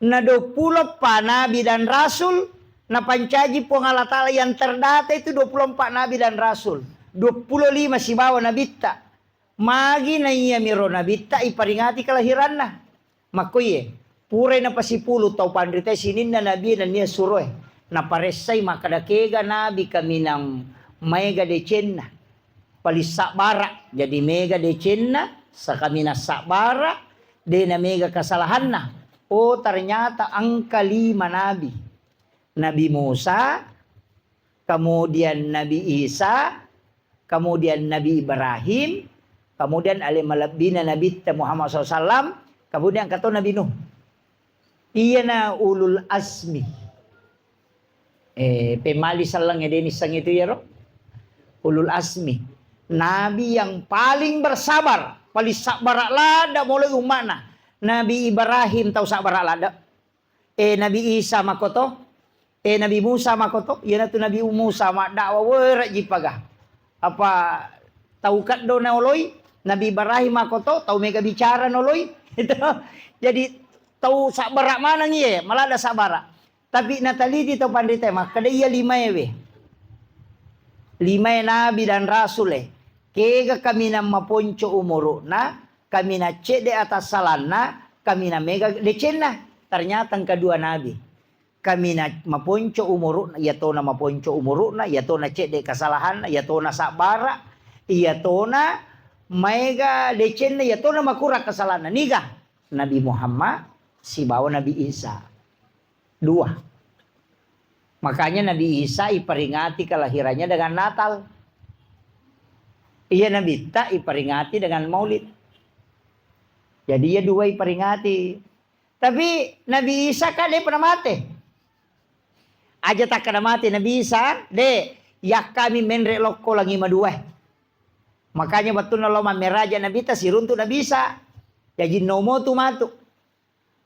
Na duappulo eppa nabi dan rasul, napancaji Puang Allah Ta'ala yang terdata itu dua puluh empat nabi dan rasul. Dua puluh lima sibawa nabitta. Magi na iyamiro nabitta iperingati kelahiranna. Makkoiye, purai napasipulu tau panritae sininna nabie nennia suroe. Naparessai makkeda kega nabi kaminang maega decenna. Paling sabbara, jadi mega decenna, sakaminang sabbara, de na mega kesalahanna. Oh, ternyata engka lima nabi. Nabi Musa, kemudian Nabi Isa, kemudian Nabi Ibrahim, kemudian ale malebbina Nabitta Muhammad sallallahu alaihi wasallam, kemudian kato Nabi Nuh. Iyana ulul asmi. Eh, pemali selleng ede nisseng itu yaro. Ulul asmi. Nabi yang paling bersabar, paling sabbara ladda moloi umma'na. Nabi Ibrahim tau sabbara ladda. Eh, Nabi Isa makoto. Eh, Nabi Musa makoto. Iyanatu Nabi Musa maddakwa were jipaga. Apa tau keddo naoloi? Nabi Ibrahim makoto, tau mega bicara naoloi. Itu. Jadi tau sabbara maneng iye, maladda sabbara. Tapi nataliti tau panrita makkeda iya limaewe. Limae nabi dan rasule. Kega kaminang maponco umuru'na, kaminang cedde atassalanna, kaminang mega decenna. Ternyata engka dua nabi. Kaminang maponco umuru'na, iyatona maponco umuru'na, iyatona cedde kesalahanna, iyatona sabbara, iyatona maega decenna, iyatona makurang kesalahanna. Niga? Nabi Muhammad sibawa Nabi Isa. Dua. Makanya Nabi Isa iperingati kelahirannya dengan Natal. Iya Nabitta iperingati dengan Maulid. Jadi iya dua iperingati. Tapi Nabi Isa kan de pernah mate. Aja takkada mate Nabi Isa, de, yakkami menre lokko langi madua. Makanya wettunna lo mammeraja Nabitta siruntu Nabi Isa. Jaji nomo tu matu.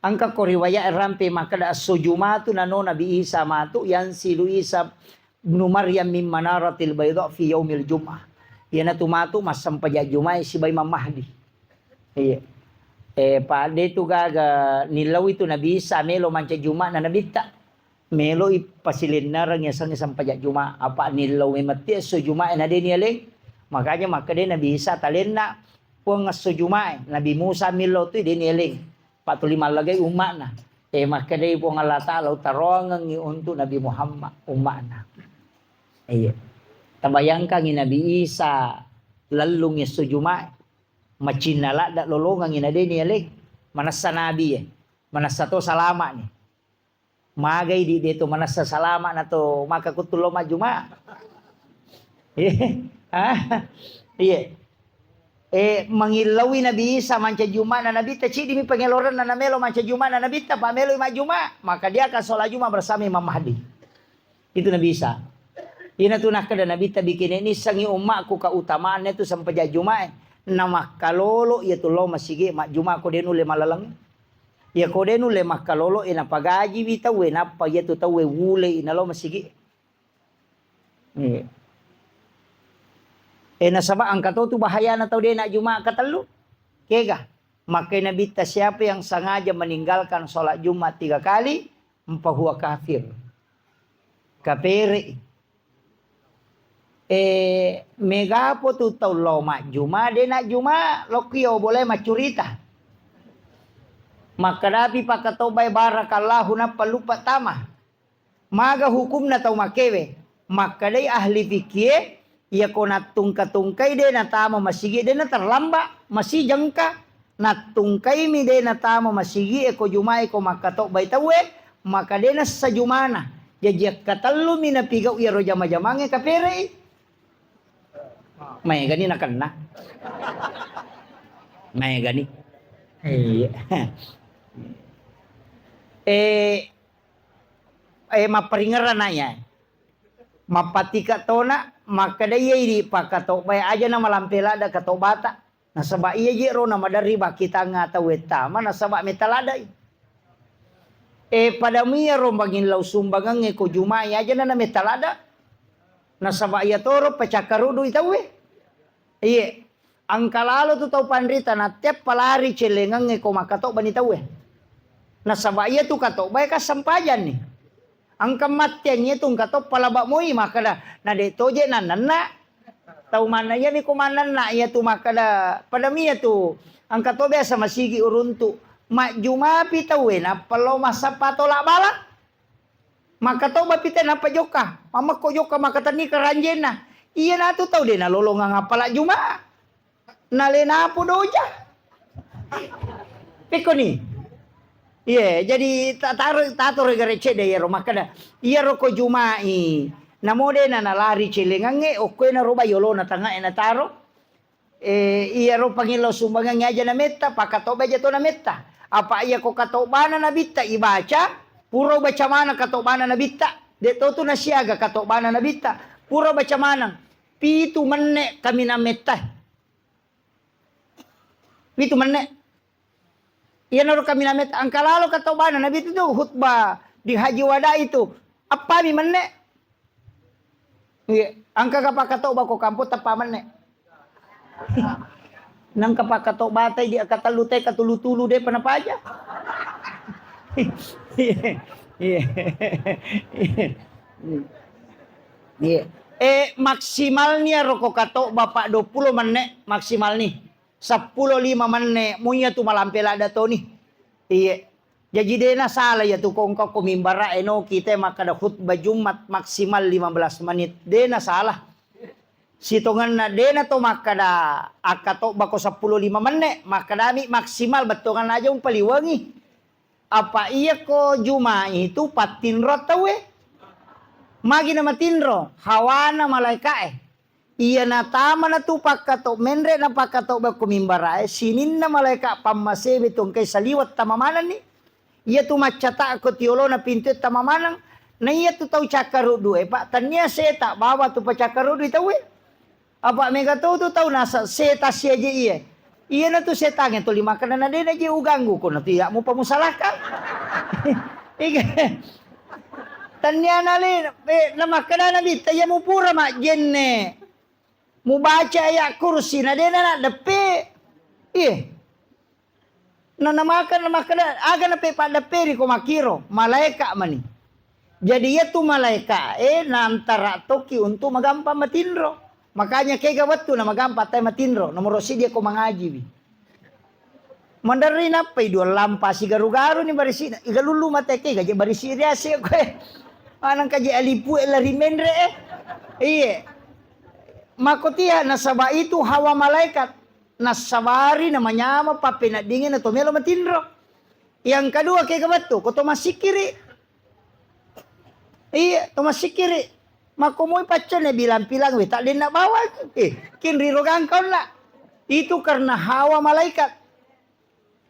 Engka ko riwayat rampe makkeda esso Juma tu nano Nabi Isa matu, yang silu Isa ibnu Maryam min manaratil baydha fi yaumil jum'ah. Iyanatu matu massempajang Jumae sibawa Imam Mahdi. Iya. Eh, pa de tu gaga nillau itu Nabi Isa melo manca Juma na Nabitta. Melo i pasilennereng yasengnge sempajang Juma. Apa nillau memetti esso Jumae na de nialeng. Makanya makkeda Nabi Isa talenna puang esso Jumae. Nabi Musa millau tu de nialeng. Patuli mallagai umma'na. Eh, makkedai Puang Allah Ta'ala, "Utaroangengngi untuk Nabi Muhammad, umma'na." Iya. Tabayangkangngi Nabi Isa lellung esso Jumae. Macinna ladda lolongengngi na de nialeng. Manessa Nabi e. Manessa to salama ni. Magai di de to manessa salama na to maka kuttu lo majjuma. Iya. Ah, iya. Eh, mangillaui Nabi Isa manca Juma'na Nabitta, cidimi pengelorenna namelo manca Juma'na Nabitta, pa meloi majjuma, maka dia akan sholat Jumat bersama Imam Mahdi. Itu Nabi Isa. Ina tu nakkeda Nabitta, bikini nissengi ummakku keutamaanna tu sempajang Jumae. Na makkalolo iya tu lo masigi majjuma ko de nulle malaleng. Iya ko de nulle makkalolo e napagajiwi tauwe, nappa iya tu tauwe wulei nalo masigi. Iya. Eh, nasaba engka to tu bahayana tau de na Juma katellu. Kega? Makkai Nabitta, siapa yang sengaja meninggalkan sholat Jumat tiga kali, fahuwa kafir. Kapere. Eh, megapo tu tau lo majjuma, de na juma, lokki o boleh maccurita. Makkadapi pakkatobbai barakallahu nappa luppa tama. Maga hukumna tau makkewe? Makkedai ahli fikkie, iyako nattungka-tungkai de natama masigi, de naterlamba, masijengka. Nattungkaimi de natama masigi e ko Jumae ko makkatobbai tauwe, maka de nassa Jumana. Jaji akkatellumi napigau iyaro jama-jamangnge kaperei. Maegani nakenna. Maegani. Iya. Eh, eh, mapparingerrang na iya. Mappatika tona, makkeda iya idi pakkatobbae aja na malampe ladda katobata. Nasaba iya je ro na maderri bakkitanga tau wettama, nasaba metta laddai. Eh, pada mia ro bangillau sumbangangnge ko Juma'i aja na, na metta ladda. Nasaba iya toro pacakkaruddu i tauwe. Iye, engka lalo tu tau panrita, natteppa lari cellengengnge ko makkatobbani tauwe. Nasaba iya tu katobbae kassempajanni. Engka matteang iya tu engka toppa laba moi makkeda, na de toje nannenna. Tau manna iyami ko mannenna iya tu makkeda, pada mia tu engka to biasa masigi uruntu. Majjumapi tauwe nappa lo massappa tola bala. Makkatobba pi te nappa jokka. Mammekko jokka makkatenni karanjenna. Iyanatu tau de nalolongang appala Juma'a. Nalenapu doja. Pekkoni. Iye, jadi ta-, taro, tatoro gare cedde iyaro makkeda, iyaro ko Juma'i. Namo de na nalari celengangnge, okkoe na roba yolona tangae nataro. Eh, iyaro pangillau sumbangangnge aja na metta, pakkatobba aja to na metta. Apa iya ko katobbana nabitta ibaca, pura ubaca maneng katobbana nabitta. De to tu nasiaga katobbana nabitta. Pura ubaca maneng. Pitu menne kaminang metta. Pitu menne. Iyanaro kaminang metta, engka lalo katobbana nabitta tu khutbah di haji wada itu. Appami menne. Iya, engka ka pakkatobba ko kampong teppa menne. Nengka pakkatobba tai di akkatellu tai katulu-tulu de pa napaja. Iya. Iya. Iya. Eh, maksimalni aro ko katobba pa dua puluh menne maksimalni. Seppulo lima menne munya tu malampe ladda toni. Iya. Jaji de nasala iya tu ko engka ko mimbara e no kita makkeda khutbah Jumat maksimal lima belas menit. De nasala. Sitongenna de na to makkeda akkatobba ko seppulo lima menne, makkedami maksimal bettuanganna aja umpaliwengi. Apa iya ko Juma'i tu pattinro tauwe. Magi na matinro? Hawana malaeka'e. Iya natamana tu pakkato-, menre na pakkatobba ko mimbarae, sininna malaeka pammasebe tu engkai saliweng tama manenni. Iya tu maccata ko tiolona pintue tama maneng. Na iya tu tau cakkaruddu e, Pak, tania seta bawa tu pacakkaruddu tauwe. Apa mega to tu tau nasa seta siaje iye. Iyana tu setangnge tuli makkeda na de na je uganggu, kono tu iya mupa musalaka. Iga. Tania nale, eh, na makkeda Nabitta, iya mupura majjenne. Mubaca ayat kursi, na de na naddeppe. Iye. Na, na maka, na makkeda, aga nape paddepperi ko makkiro, malaeka mani. Jadi iya tu malaeka e nantara tokki untuk magampang matinro. Makanya kega wettu na magampang tai matinro, nomoro siddi ko mangajiwi. Manderri nappai dua lampa sigaru-garu ni barisi, iga lulu mate kega je barisi riase koe. Manang kaje alipu e lari menre e. Iye. Makotiha nasaba itu hawa malaikat. Nassabari namanyameng pappeneddingenna to melo matinro. Yang kedua, kega wettu, ko to massikkiri. Iya, to massikkiri. Makko moi paccenne bilang-pilang we, tak denna bawang. Eh, kinriro gangkaunna. Itu karena hawa malaikat.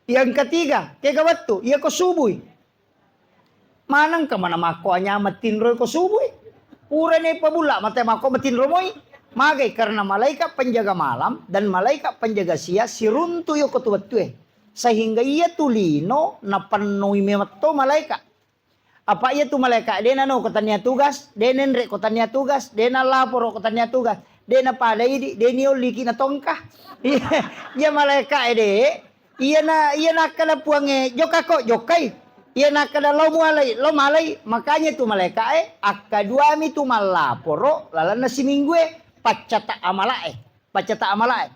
Yang ketiga, kega wettu, iya ko subui. Manengka mana makko anyameng tinroi ko subui? Purani pabulla mate makko matinro moi. Magai? Karena malaikat penjaga malam dan malaikat penjaga siang siruntu yoko tu wettue. Sehingga iya tu lino napennoi memetto malaikat. Apa iya tu malaikat de nano ko tania tugas, de nenre ko tania tugas, de nalaporo ko tania tugas, de napada idi, de nioliki na tongka. Iya, iya malaikat e de. Iyana, iyana akkeda Puangnge, "Jokkako, jokkai." Iyana akkeda, "Lao mualai, lao malai." Makanya tu malaeka'e akkaduami tu mallaporo lalenna siminggue, paccata amala'e, paccata amala'e.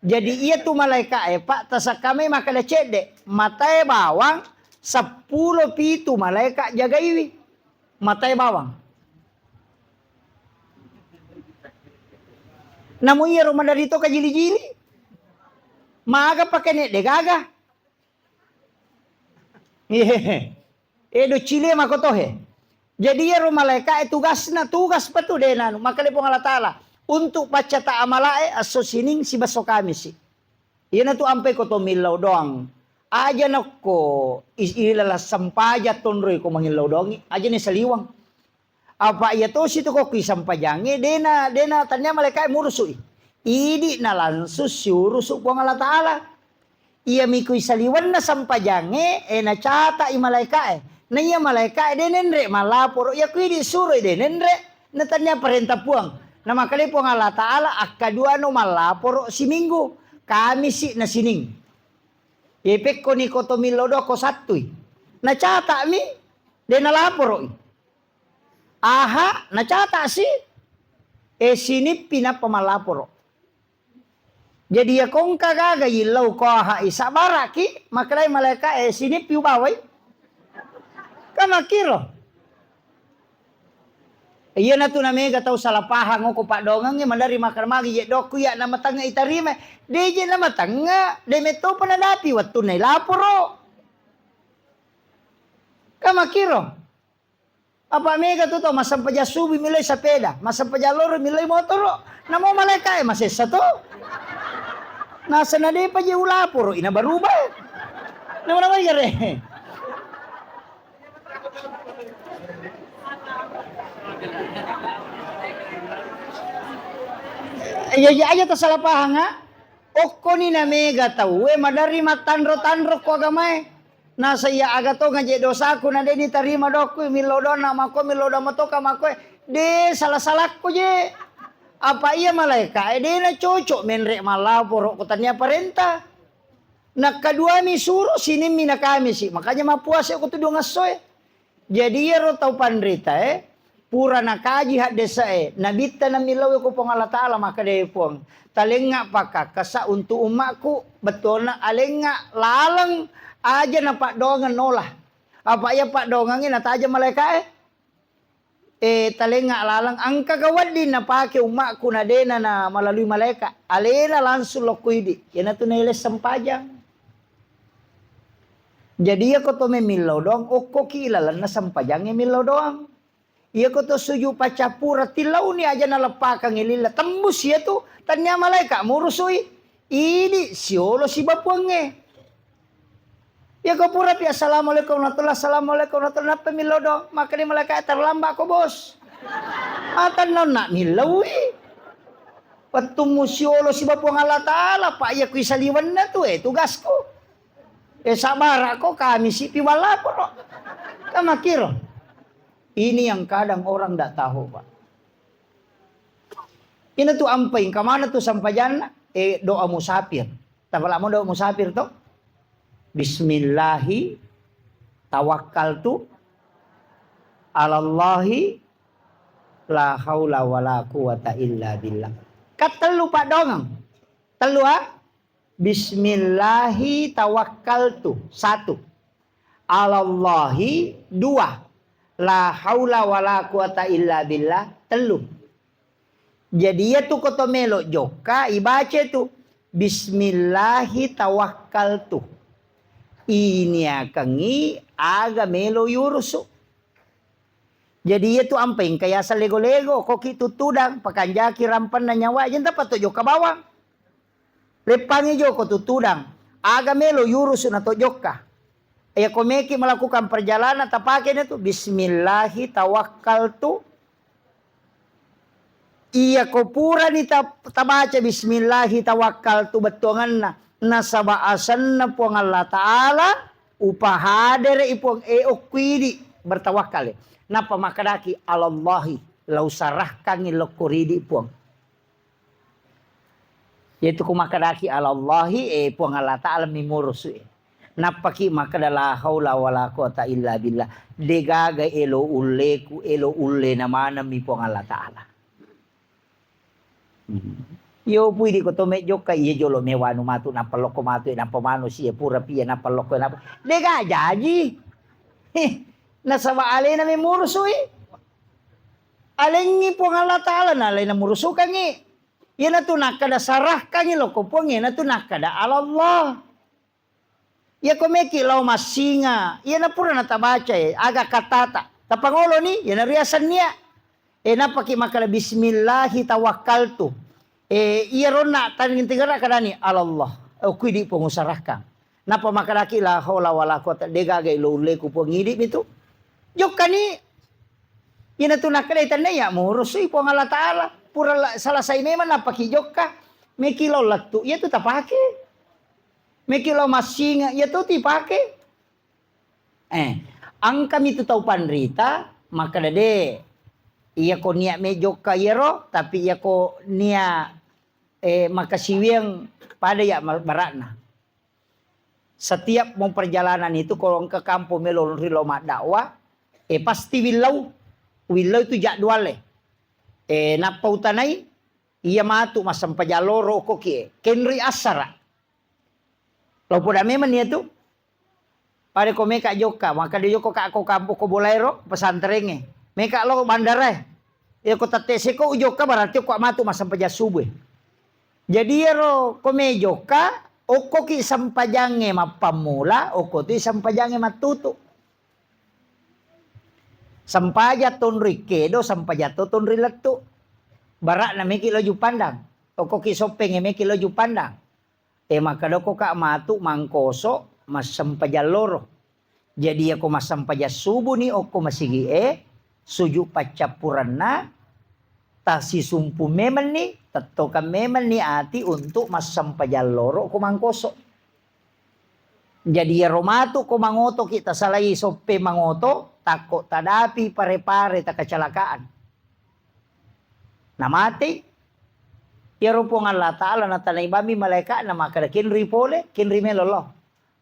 Jadi iya tu malaeka'e, Pak, tasakkamai makkeda cedde, matae bawang seppulo pitu malaeka jagaiwi. Matae bawang. Namo iyaro maderri to kajili-jili. Maga pake ne de gaga. Hehehe. E do cili e makoto he. Jadi iyaro malaeka e tugasna, tugas patu de nanu. Makkeda Puang Allah Taala, Untuk paccata amalae esso Sining sibasso Kamisi. Iyanatu ampai ko to millau doang. Aja nakko is-, ilalang sempajang tonroi ko mangillau doangi, aja ni saliweng. Apa iya tosi tu ko kui sempajangnge, dena, dena tania malaikae murusu'i. Idi na langsung siurusu Puang Allah Ta'ala. Iyami kui saliwenna sempajangnge, e, nacata'i malaikae. Na iya malaikae de nenre mallaporo, iya kui disuroi de nenre, na tania parenta Puang. Na makkedai Puang Allah Ta'ala, akkaduano mallaporo siminggu, Kamisi na Sining. Ye pekkoni ko to millau doa ko Sattui. Nacata'mi, de nalaporo'i. Aha, nacata'si, e, sinippi nappa mallaporo. Jadi, iya ko engka gaga yillau ko aha i, sabbara'ki, makkedai malaika, e, sinippi ubawai. Kan makkiro. Iyanatu namega tau salah pahang ko paddoangengnge, maderri makkeda magi je dokku iya namatengnga itarima. De je namatengnga, de mettopa nadapi wettunna ilaporo. Kan makkiro. Apa mega tu tau massempajang subuh millau sepeda, massempajang loro millau motoro. Namo malaikae masessa to. Nasana depa je ulaporo, ina baruba. Nama-nama gare. Iya, iya aja tasala pahang, ha? Okkoni namega tauwe maderri mattanro-tanro ko agamae. Nasa iya aga tonga je dosaku na de nitarima doakku, millau doang na makko, millau doang matoka makko, de sala-salakku je. Apa iya malaikae de nacocok menre mallaporo ko tania parenta. Nakkaduami suro, Sinimmi na Kamisi. Makanya mappuasa ko tu dua ngessoe. Jadi iyaro tau panritae pura nakaji haddese'e, nabitta namillau ko Puang Allah Ta'ala, makkedai Puang, talengnga pakkakkasa untuk ummakku, bettuanna alengnga laleng aja napaddoangeng nola. Apa iya paddoangengnge nataja malaikae? E, talengnga laleng, engkaga wedding napake ummakku na dena na malalui malaika, alena langsung lokko idi, iyanatu naele sempajang. Jadi iyako to memillau doang, okkoki ilalenna sempajangnge millau doang. Iyako to sujud paccappura, tillauni aja naleppakangngi lilla, tembus iyatu, tania malaika murusui. Idi siolo sibawa Puangnge. Iyako purapi, "Assalamualaikum warahmatullah, assalamualaikum warahmatullah," nappa millau doang, makkeda malaika, "Terlambat ko, Bos." Atannaunna millaui. Wettummu siolo sibawa Puang Allah Ta'ala, pa iya kui saliwenna tu, eh, tugasku. Eh, sabara ko, Kamisi pi wallaporo. Kan makkiro. Ini yang kadang orang ndak tahu, Pak. Ina tu ampai, engka mana tu sampajanna? Eh, doa musafir. Tapalamo doa musafir to? Bismillahi tawakkaltu alallahi la haula wala quwata illa billah. Kattellu paddoangeng. Tellu, ah? Bismillahi tawakkaltu, satu. Alallahi, dua. La haula wala quwata illa billah, tellu. Jadi iyatu ko to melo jokka, ibaca tu, "Bismillahi tawakkaltu." Iniakengngi aga melo yurusu. Jadi iyatu ampai engka yaseng lego-lego, koki tuttudang, pakanjaki rampenna nyawa, jentapa to jokka bawang. Leppangi joko tuttudang, aga melo yurusu na to jokka. Iyako meki melakukan perjalanan, tapake na tu, "Bismillahi tawakkaltu." Iyako purani ta-, tabaca, "Bismillahi tawakkaltu," bettuangenna, nasaba asenna Puang Allah Ta'ala, upahadere'i Puang, e, okkuidi bertawakkal. Nappa makkedaki, "Alallahi, lau sarahkangngi lokko ridi Puang." Yaitu ku makkedaki alallahi, eh, Puang Allah Ta'ala mi murusu, eh. Nappaki makkeda, "La haula wala quwata illa billah." Degaga elo ulleku, elo ullena manemmi Puang Allah Ta'ala. Hmm. Yo pui di ko to mejjokka, iya jolo mewanu matu, nappa lokko matu, eh, nappa manusia pura pia, nappa lokko, nappa. Dega jaji. Heh, nasaba alena mi murusu, eh. Alengngi Puang Allah Ta'ala, na alena murusukangngi. Iyanatu nakkeda sarahkangngi lokko Puang, iyanatu nakkeda alallah. Iyako meki lao massinga, iyana pura natabacai, aga katata. Tapangoloni, iyana riasennia. E, nappaki makkeda, "Bismillahi tawakkaltu." E, iyaronna tanring-tingerang kadani, "Alallah." E, okko idi pengusarakang. Nappa makkedaki, "La haula wala quwata," de gaga ilo ulleku Puang, idi mitu. Jokkani. Iyanatu nakkedai tennaya murusui Puang Allah Ta'ala. Pura la-, selesai memang nappaki jokka. Meki lao lettu, iyatu tapake. Meki lao massinga, iyatu tipake. Eh, engkami tu tau panrita, makkeda de, iyako niat me jokka iyaro, tapi iyako niat, eh, makasiwiang pada ya ma-, barakna. Setiap mau perjalanan itu, kalau engka kampung melo ri lo maddakwah, eh, pasti willau. Willau itu jadwal e. Eh, nappa utanai, iya matu massempajang loro okkoki e. Kenri assara. Lao poda memang iyatu. Pada ko meka jokka, maka de jokka ka ko kampung ko bolaero, pesantrengnge. Meka lo bandarae. Iya ko tette seko ujokka, berarti ko matu massempajang subuh e. Jadi iyaro ko me jokka, okkoki sempajangnge mappammula, okko tu sempajangnge mattutu. Sempajang tonroi kedo, sempajang to tonroi lettu. Barakna meki lo Juppandang. Okkoki Soppeng e meki lo Juppandang. E, makkedako ka matu Mangkoso massempajang loro. Jadi, iyako massempajang subuh ni okko masigi e, sujud paccappurenna, tasisumpu memenni, tettokang memenni ati untuk massempajang loro ko Mangkoso. Jadi, iyaro matu ko mangotoki, tasalai Soppeng mangoto, takko tadapi pare-pare takacalakaan. Namatei. Iyaro Puang Allah Ta'ala natanai bammi malaeka'na, makkeda, "Kenri pole, kenri melo lao."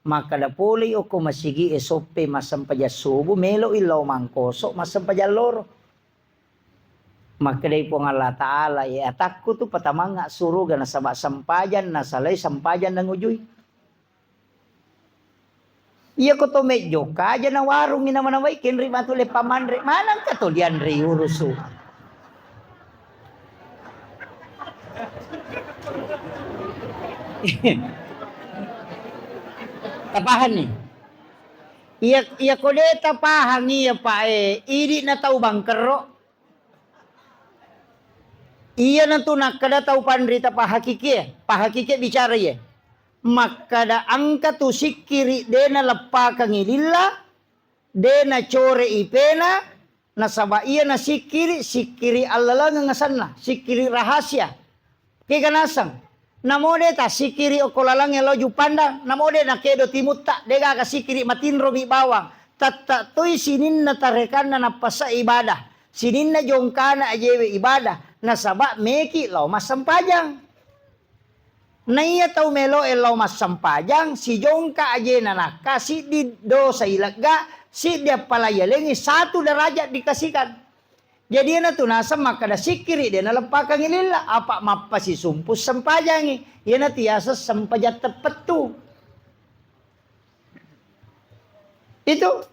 Makkeda polei okko masigi e Soppeng massempajang subuh, meloi lao Mangkoso massempajang loro. Makkedai Puang Allah Ta'ala, "E atakku tu patamangnga suruga nasaba sempajang nasalai, sempajang nangujui." Iyako to mejjokka aja na warung ina manawai kenri matu leppa manre. Manangka to dianre urusu. Tapahanni? Iya, iya ko de tapahang iya, Pak, e, idi na tau bangkerro. Iyanatu nakkeda tau panrita pahakikie, pahakikie bicara iye. Makkeda engka tu sikkiri de naleppakengngi lilla, de nacore ipena, nasaba iyana sikkiri, sikkiri allalengeng asenna, sikkiri rahasia. Kega naseng, namo de tassikkiri okko lalengnge lao Juppandang, namo de nakedo timutta, degaga sikkiri matinromi bawang, tette toi sininna tarekanna nappasa ibadah. Sininna jongkana ajewe ibadah, nasaba meki lao massempajang. Naiya tau meloe lao massempajang, sijongka ajena nakka, siddi dosa ilegga, siddi appala yalengi, satu derajat dikasihkan. Jadi iyanatu naseng makkeda sikkiri de naleppakengngi lilla, apa mappasisumpu sempajangngi. Iyanatu yaseng sempajang teppettu. Itu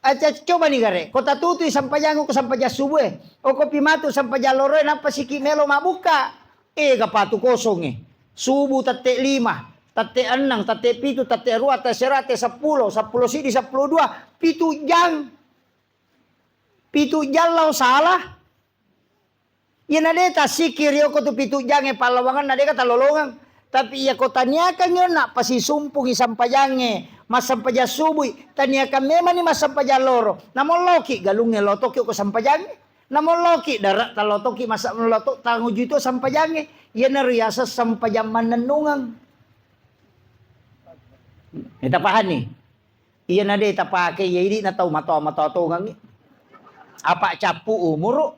Aja cobani gare, ko tatutui sampajang ko sampajang subuh e. Oko pi matu sampajang loro e, nappa siki melo mabbukka. Ega patu kosong e. Subuh tette lima, tette enneng, tette pitu, tette rua, tette sera, tette seppulo, seppulo siddi, seppulo dua, pitu jang. Pitu jang lao salah. Iyana de tassikkiri okko tu pitu jangnge pallawangenna, dega tallolongeng. Tapi iyako taniakangngi onna, pasisumpungi sampajangnge, massampajang subui, taniakang memanni massampajang loro, namolloki galungnge, lotoki okko sampajangnge, namolloki dare, tallotoki masa-, loto, tangujui to sampajangnge. Iyanaro yaseng sampajang mannennungeng. Ita pahanni? Iyana de tapake, iya idi na tau matoa-matoa tongengngi. Apa cappu umuru?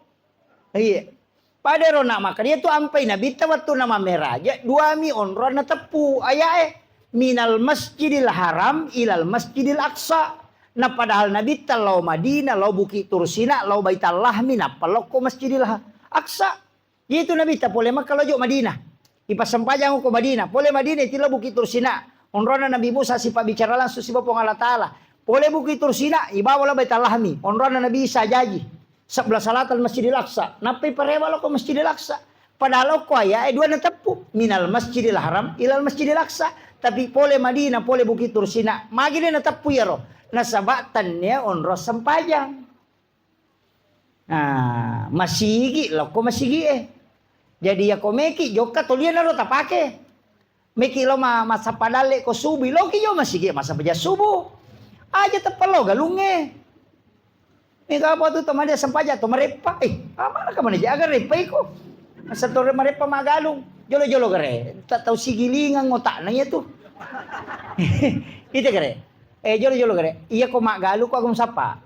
Iya. Pada ero nak makkeda, iyatu ampai Nabitta wettunna mammeraja, duami onrong nateppu ayae, "Minal Masjidil Haram ilal Masjidil Aqsa." Nah, padahal Nabitta lao Madinah, lao Bukit Tursina, lao Baitallahmi, nappa lokko Masjidil Ha-, Aqsa. Itu Nabitta pole Makkah lao jo Madinah. Ipassempajang ko Madinah. Pole Madinah, iti lao Bukit Tursina. Onronna Nabi Musa sipabbicara langsung siba Puang Allah Ta'ala. Pole Bukit Tursina, ibawa lao Baitallahmi. Onronna Nabi Isa jaji. Sebelah selatan Masjidil Aqsa. Nappai parewa lao ko Masjidil Aqsa. Padahal okko ayae dua nateppu. Minal Masjidil Haram ilal Masjidil Aqsa. Tapi pole Madinah, pole Bukit Tursina, magi de nateppu iyaro. Nasaba tennia onrong sempajang. Nah, masigi, lokko masigi e. Jadi, yako meki jokka tolianaro tapake. Meki lo ma-, massappa dalle ko subuh, loki jo masigi massappa ja subuh. Aja teppa lo galungnge. Mega apa tu to made sempajang to mareppa. Eh, amana ka mane jaga reppa iko. Masa to mareppa magalung. Jolo-jolo gare. Tak tahu sigilingan otakna iya tu. Itu gare. Eh, jolo-jolo gare. Iya ko magalu ko aku sappa.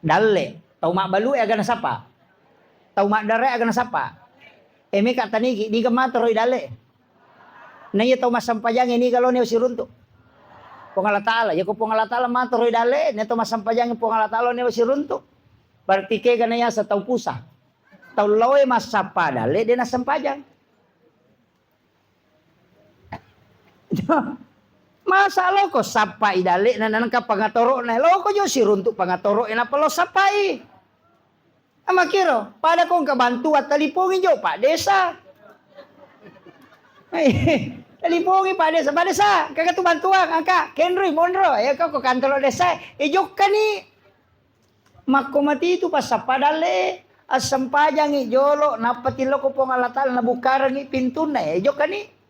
Dalle. Tau mabbalu e aga nasappa. Tau maddare aga nasappa. E meka tanigi, niga mato roi dalle. Na iya tau massampajangnge niga lone siruntu. Puang Allah Ta'ala, yako Puang Allah Ta'ala mato roi dalle, ne tau massampajangnge Puang Allah Ta'ala ne siruntu. Berarti kega na yasa tau pusa. Tau laoe massappa dalle, de nassempajang. Masa loko sappai dalle'na, nangka pangatoro'na, loko jo siruntu pangatoro'e, nappa lo sappai. Amakiro, pada ko engka bantuan, talipongi jo Pak Desa. Talipongi Pak Desa, "Pak Desa, engka tu bantuan, engka, kenrui, monro." Ya, ko, ko kantoro desa, e, jokkani. Makko matitu passappa dalle, assempajangi jolo, nappa tilloko Puang Allah Ta'ala nabukkarengi pintunna, e, jokkani.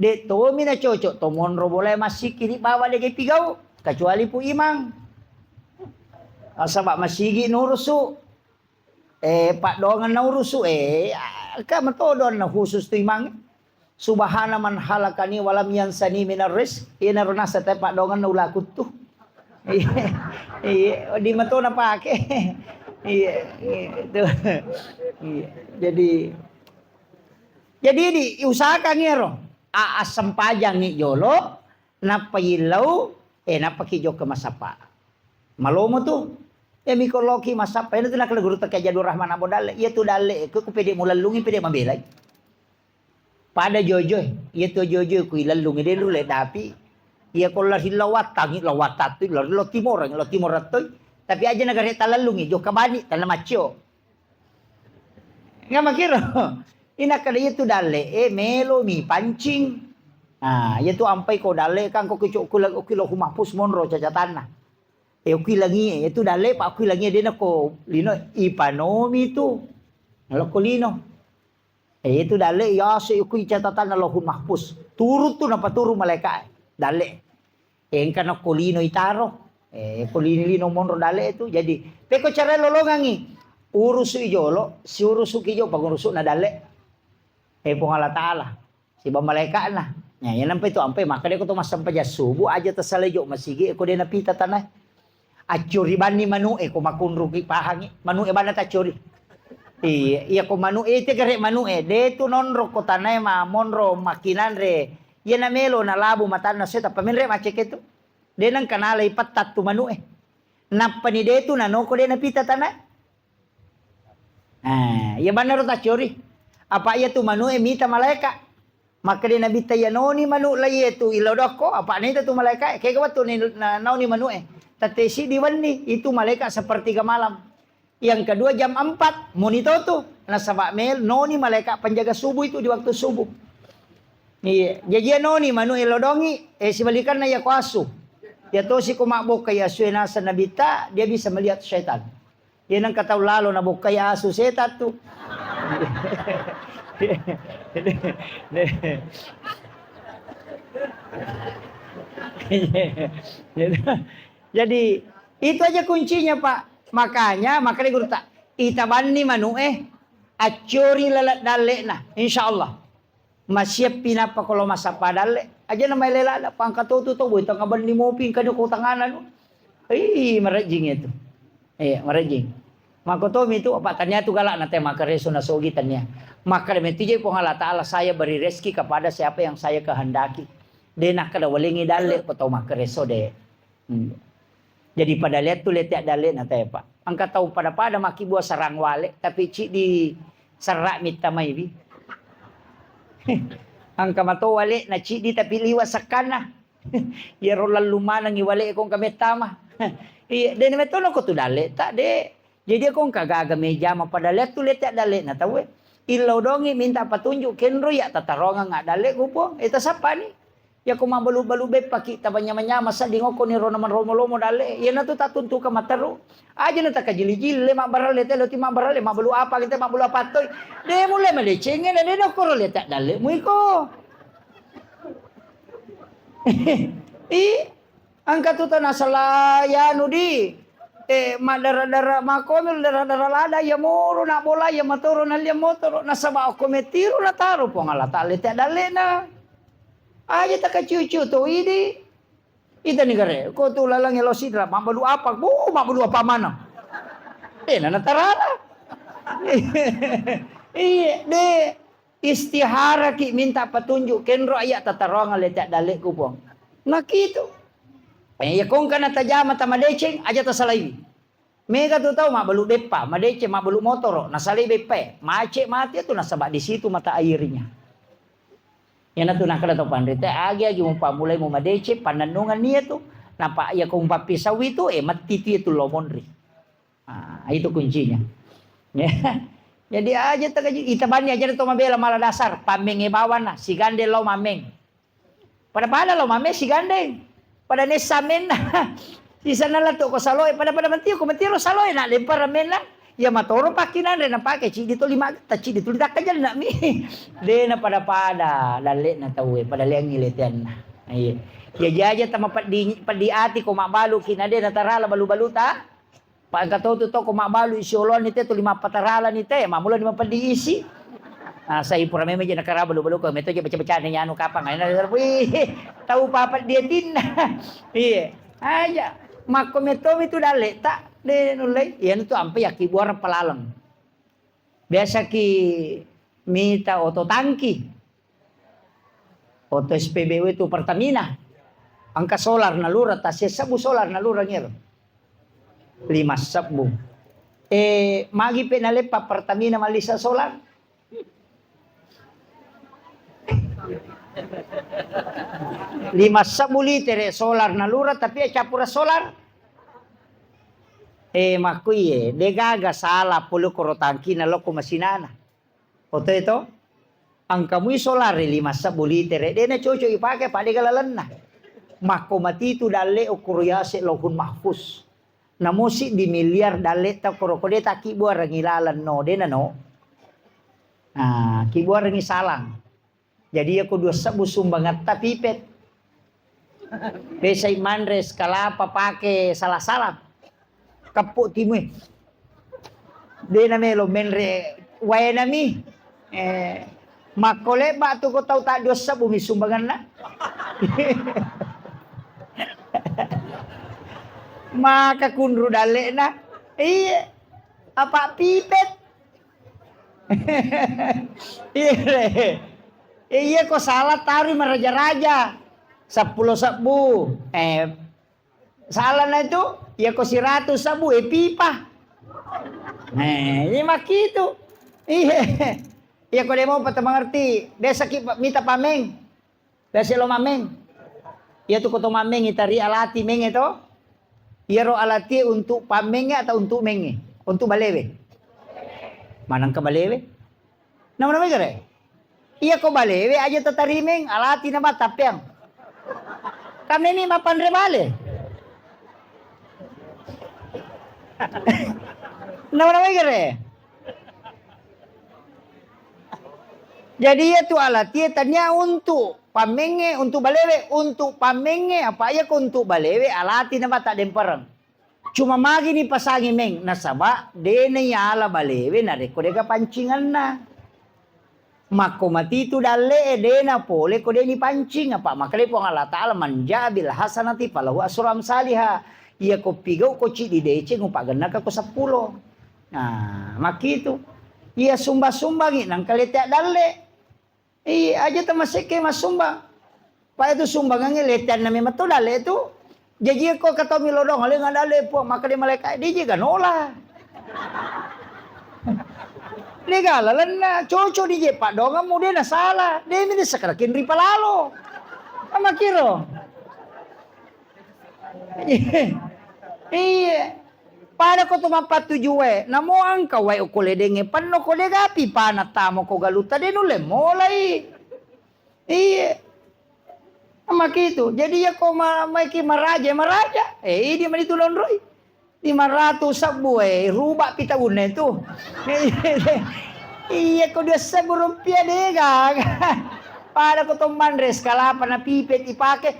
De tomi nacocok to monro bolae massikki ri bawang de pigau, kecuali Pu Imang. Nasaba masigi nurusu, e, paddoangenna urusu, e, ka matodo anna khusus tu Imang. Subhana man halakani walam yansani minar rizq. Iyanaro naseng tae paddoangenna ulakuttu. Iya, iya, di mato napake. Iya, iya, itu. Iya. Jadi, jadi diusahakan iyaro. A-, assempajangi jolo, nappa yillau, e, nappa ki jokka massappa. Malomo tu. E, miko loki massappa. Ina tu nakala guru tekka Jadul Rahman Abo Dalle. Iya tu dalle, e, ku, ku pede mulellungi, pede mabelai. Pada jojoe, iya tu jojoe ku ilellungi de nulle dapi. Iya ko lari lawattangi, lawattang tu, lari lo timoreng, lo timoreng toi. Tapi aja nagare talellungi, jokka bani, tanna maccio. Nggak makiro. Ina kada iya tu dalle, e, melo mi pancing. Nah, iya tu ampai ko dalle kan ko kicok kula, kilo humapus monro cacatanna. E, ukilangi, e, tu dalle pa ukilangi de nako lino ipanomi tu. Naloko lino. E, itu dalle yase ukui catatanna Lauhul Mahfuz. Turun tu napaturu malaika dalle. E, engka nokko lino itaro. E, ko lino-lino monro dalle itu. Jadi, peko cara lolongangi. Urusu i jolo, si urusu ki jo pangurusuna dalle. E, Puang Allah Ta'ala. Siba malaika'na. Nya, iya nampa itu ampai maka de ko to massempajang subuh aja tasala jo masigi ko de napita tanah. Accori banni manu'e ko makunruki pahangi. Manu'e banna taccori. Iya, iya ko manu'e, ite gare manu'e. De tu nonro ko tanae ma monro makinanre. Iya na melo na labu matanna seta pamenre maceke tu. De nangka nalai pettat tu manu'e. Nappani de tu nanoko de napita tanae. Ah, iya banna ro taccori. Apa iya tu manu'e mita malaika. Makkeda Nabitta, "Iya noni manu' laiye tu ilodokko, apa naita tu malaika, kega wettu ni na-, naoni manu'e." Tette siddi wenni, itu malaika sepertiga malam. Yang kedua jam empat, moni to tu. Nasaba mel-, noni malaika penjaga subuh itu di waktu subuh. Iya, jaji iya noni manu'e lodongi, eh, sibalikanna iya ko asu. Iya tosi ko mabbokka iya asu e naseng Nabitta, dia bisa melihat setan. Iya nengka tau lalo nabokkai asu setan tu. Jadi, itu aja kuncinya, Pak. Makanya, makanya guru tak, ita banni manu'e, accori laleng dalle'na, insya Allah. Masiappi nappa ko lo massappa dalle. Aja na maele lada, pangka totu to, boy, tanga benni mopi, engka joko tangana nu. Ih, marejjing itu. Iya, marejjing. Mako to mi tu, apa tania tu galak na te makareso na sogi tania. Maka demi tijai Puang Allah Ta'ala, "Saya beri rezeki kepada siapa yang saya kehendaki." De nakkeda walengi dalle ko tau makareso de. Hmm. Jadi pada lihat tu lete dalle na te, Pak. Engka tau pada-pada maki bua sarang wale, tapi ciddi serra mitta mai wi. Engka mato wale na ciddi tapi liwa sekkanna. Iyaro lallung manengngi wale ko engka mettama. Iya, de na mettono ko tu dalle, tak de. Jadi ko engka gaga meja ma pada lihat tu lete dalle na tau e. Illau dongi minta petunjuk kenro ya tatarongang dalle ko Puang. Eta sappani. Iyako mabbalu-balu beppaki, tabanyama-nyama sedding okkoni ro namanromo-lomo dalle. Iyanatu tattuntukang matteru. Aja na takajili-jili, le mabbaralle te, lo ti mabbaralle, mabbalu apa kita, mabbalu apa toi. De mulle madecengnge, na de nokkoro le tak dalle muiko. Ih, engka tu tau nasala yanu di, eh, maddara-dara, makomi dara-dara lada, iya moro na bola, iya matoro na lia motoro, nasaba okko metiro nataro Puang Allah Taala te dallena. Aja takaciu-ciu to idi. Ita ni gare, ko tu lalang lo sidra, mabbalu apa? Bu, mabbalu apa mana? Eh, nana tarala. Iya, de. Istiharaki, minta petunjuk, kenro aya tataroang le tak dalleku Puang. Nakitu. Eh, ya kongka na tajama tamadeceng, aja tasalaiwi. Mega tu tau mabbalu beppa, madeceng mabbalu motoro, nasalai beppa, mace mati tu nasaba di situ mata airnya. Iyanatu nakkeda tau panrita, agi-agi mupammulai mumadeceng, pannennungan nia tu. Napa iya ko mupappisawi tu, eh, matti tu iya tu lo monri. Ah, itu kuncinya. Ya. Jadi aja takaji, ita bani aja to mabela mala dasar, pammengnge bawanna, sigandeng lao mameng. Pada-pada lao mameng sigandeng. Pada nessa menna. Sisana la to ko saloe, pada-pada mentio ko mentiro saloe, na lempara menna. Ya matoro pakkinanre na pake cidi to lima, ta cidi to takkajanna mi. De na pada-pada, dalle'na tauwe, pada leangi leteanna. Iya. Ya jaja tama peddi, peddi ati ko mabbalu ki na de na tarala balu-baluta. Pa engka to tu toko mabbalu isi oloanni te tuli mappataralani te, mamulani mapeddi isi. Ah, sai pura memang je nakara balu-balu ko meto je baca-bacane nyanu kapang. Aina, wih, tau papa dietinna. Iya, aja. Makko metomi tu dalle ta de nullei. Iya tu ampe yakki buara pelaleng. Biasa ki mita oto tangki. Oto S P B U itu Pertamina. Engka solar nalura, tasie sebbu solar nalura ngero. Lima sebbu. Eh, magi pe naleppa Pertamina malisa solar? Lima sebbu litere solar nalura, tapi ya campura solar. Eh, makkuiye, de gaga sala pole koro tangkina lokko masinana. Oto e to? Engka mui solare lima sebbu litere, de na cocok ipake, pa de ga lalenna. Makko matitu dalle okkoro yase Lauhun Mahfuz. Namo siddi miliar dalle ta okkoro ko de takki buarangi laleng no, de na no. Nah, ki buarangi salang. Jadi, iyako dua sebbu sumbangatta pipet. Pesai manre es kalapa pake sala-sala. Keppu timue. De na melo menre waena mi. Eh, makko lebba tu ko tau ta dua sebbu mi sumbanganna. Maka kunru dalle'na. Iya. Apa pipet? Iya, re. Eh, iya ko sala tarui maraja-raja. Seppulo sebbu. Eh, salana itu, iya ko siratu sebbu, eh, pipa. Eh, iya makkitu. Iya. Iya ko demo pata mengerti. Biasa ki mita pameng. Biasa lo mameng. Iya tu ko to mameng itari alati menge to. Iyaro alatie untuk pamenge atau untuk menge? Untuk balewe. Manengka balewe? Nama-nama gare? Iya ko balewe aja tatarimeng alati nama tappeang. Kami ini mapanre bale. Nama-nama gare? Jadi iya tu alatie tania untuk pamenge, untuk balewe, untuk pamenge, apa iya ko untuk balewe alati nama tak dempereng. Cuma magi ni pasangi meng, nasaba de na yala balewe narekko dega pancinganna. Makko matitu dalle e de na pole ko de ni pancing, apa makale Puang Allah Taala, "Man jaa bil hasanati falahu asru amsaliha." Iya ko pigau ko cidi deceng upagennaka ko seppulo. Nah, makkitu. Iya sumbang-sumbangi nangka lete dalle. Iya, aja tamasekke massumbang. Pa itu sumbangangnge leteanna memang to dalle tu. Jaji ko kataumi lodong, ale ngadalle Puang, maka de malaika, de je ganola. De gala lenna, cocok di je padongang mu de na salah. De mi de sakarakin ripalalo. Amakiro. Iya. Pada ko tu mappattuju wae, namo engka wae okko ledengnge penno ko de gapi pana tamo ko galutta de nulle molai. Iya. Makitu. Jadi, iya ko ma-, maiki maraja, maraja. Eh, idi mani tu lonroi. Lima ratu sebbu, eh, ruba pi taunna tu. Iya ko dua sebbu rupiah dega. Pada ko to manre sekalapa na pipe ipake.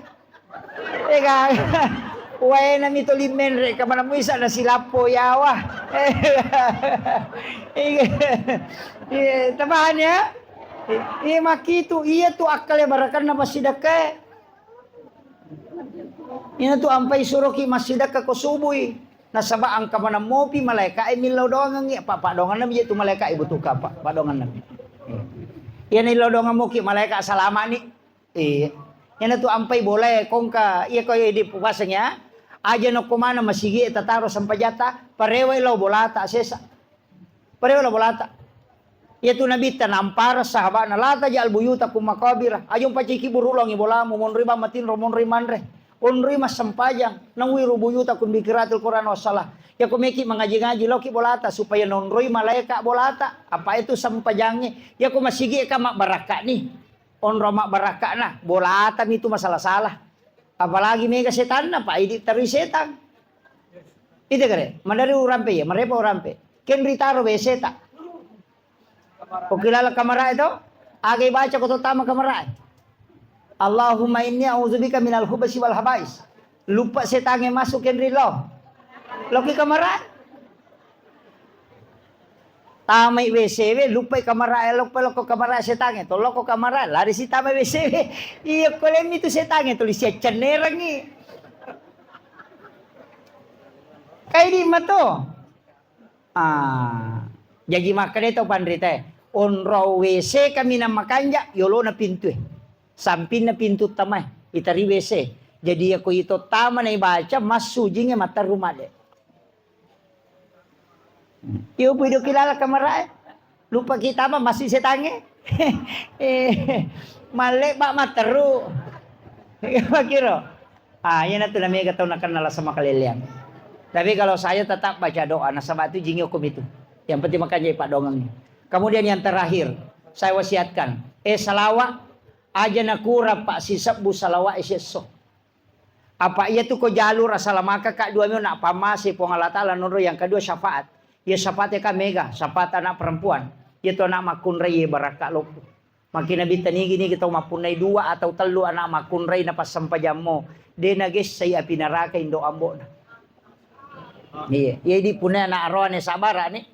Ega. Waena mi to limenre ka mana muisa na silappo yawa. Iya, iya, tabahan ya. Iya, makitu, iya tu akkale barakanna passidakkae. Ina tu ampai suroki massidakka ko subui. Nasaba engka maneng mopi malaeka'e millau doangengngi, apa paddoangenna mi je tu malaeka'e butuhka apa paddoangenna mi. Iya nillau doangeng moki malaeka salamani. Iya. Ina tu ampai bolae kongka iya ko di puaseng ya. Aja nokko maneng masigi tataro sempajata, parewai lao bolata sesa. Parewa la bolata. Iyatu Nabitta nampareng sahaba'na, "La taj'al buyutakum maqabira." Aja umpaciki buru longi bolamu, monroi bang matinro, monroi manre. Onroi massempajang, nawwiru buyutakum bi qiraatil Qur'an was shalah. Iyako meki mangaji-ngaji, laoki bolata supaya naonroi malaeka bolata. Apa itu sempajangnge. Iyako masigi eka mabbarakka'ni. Onro mabbarakka'na, bolata mitu masala-sala. Apalagi mega setanna, Pak, idi terui setang. Ite kare, madari urampe ya, marepa urampe. Kenri taro be seta. Oki lala kamarae to, aga ibaca ko to tama kamarae. Allahumma inni a'udzubika minal khubasi wal habais. Lupa setange masuk kenri lo. Loki kamarae. Tamai W C we, lupai kamarae, lupa lokko kamarae setange, to lokko kamarae, lari si tamai W C we. Iya, ko lemmi tu setange, tuli siaccennerengngi. Kaidi mato. Ah, jaji makkeda to panritae, onro W C kaminang makanja, yolona pintue. Sampinna pintu tamae, itari W C. Jadi, iyako ito tama na ibaca, massujingnge matteru madde. Iyo, puido kilala kamarae. Lupa kita mah masih setange. Eh, mallebba matteru. Makiro. Ah, iya natu namega tau nakenna lasa makaleleang. Tapi kalau saya tetap baca doa, nasaba tu jingi hukum itu. Yang penting makanya paddoangengngi. Kemudian yang terakhir, saya wasiatkan, eh, salawat aja nakurang pa sisebbu salawat esso. Apa iyatu ko jalur asalamakaka dua mio, na pammase Puang Allah Taala, nonro yang kedua syafaat. Iya syafaat ka mega, syafaat anak perempuan. Iyatu anak makkunrai barakka loppo. Maki Nabitta nigi-nigi tau mappunnai dua atau tellu anak makkunrai napassempajammo. De nagessai api naraka indo ambo'na. Iya, iya di punnai anak aroane sabara ni.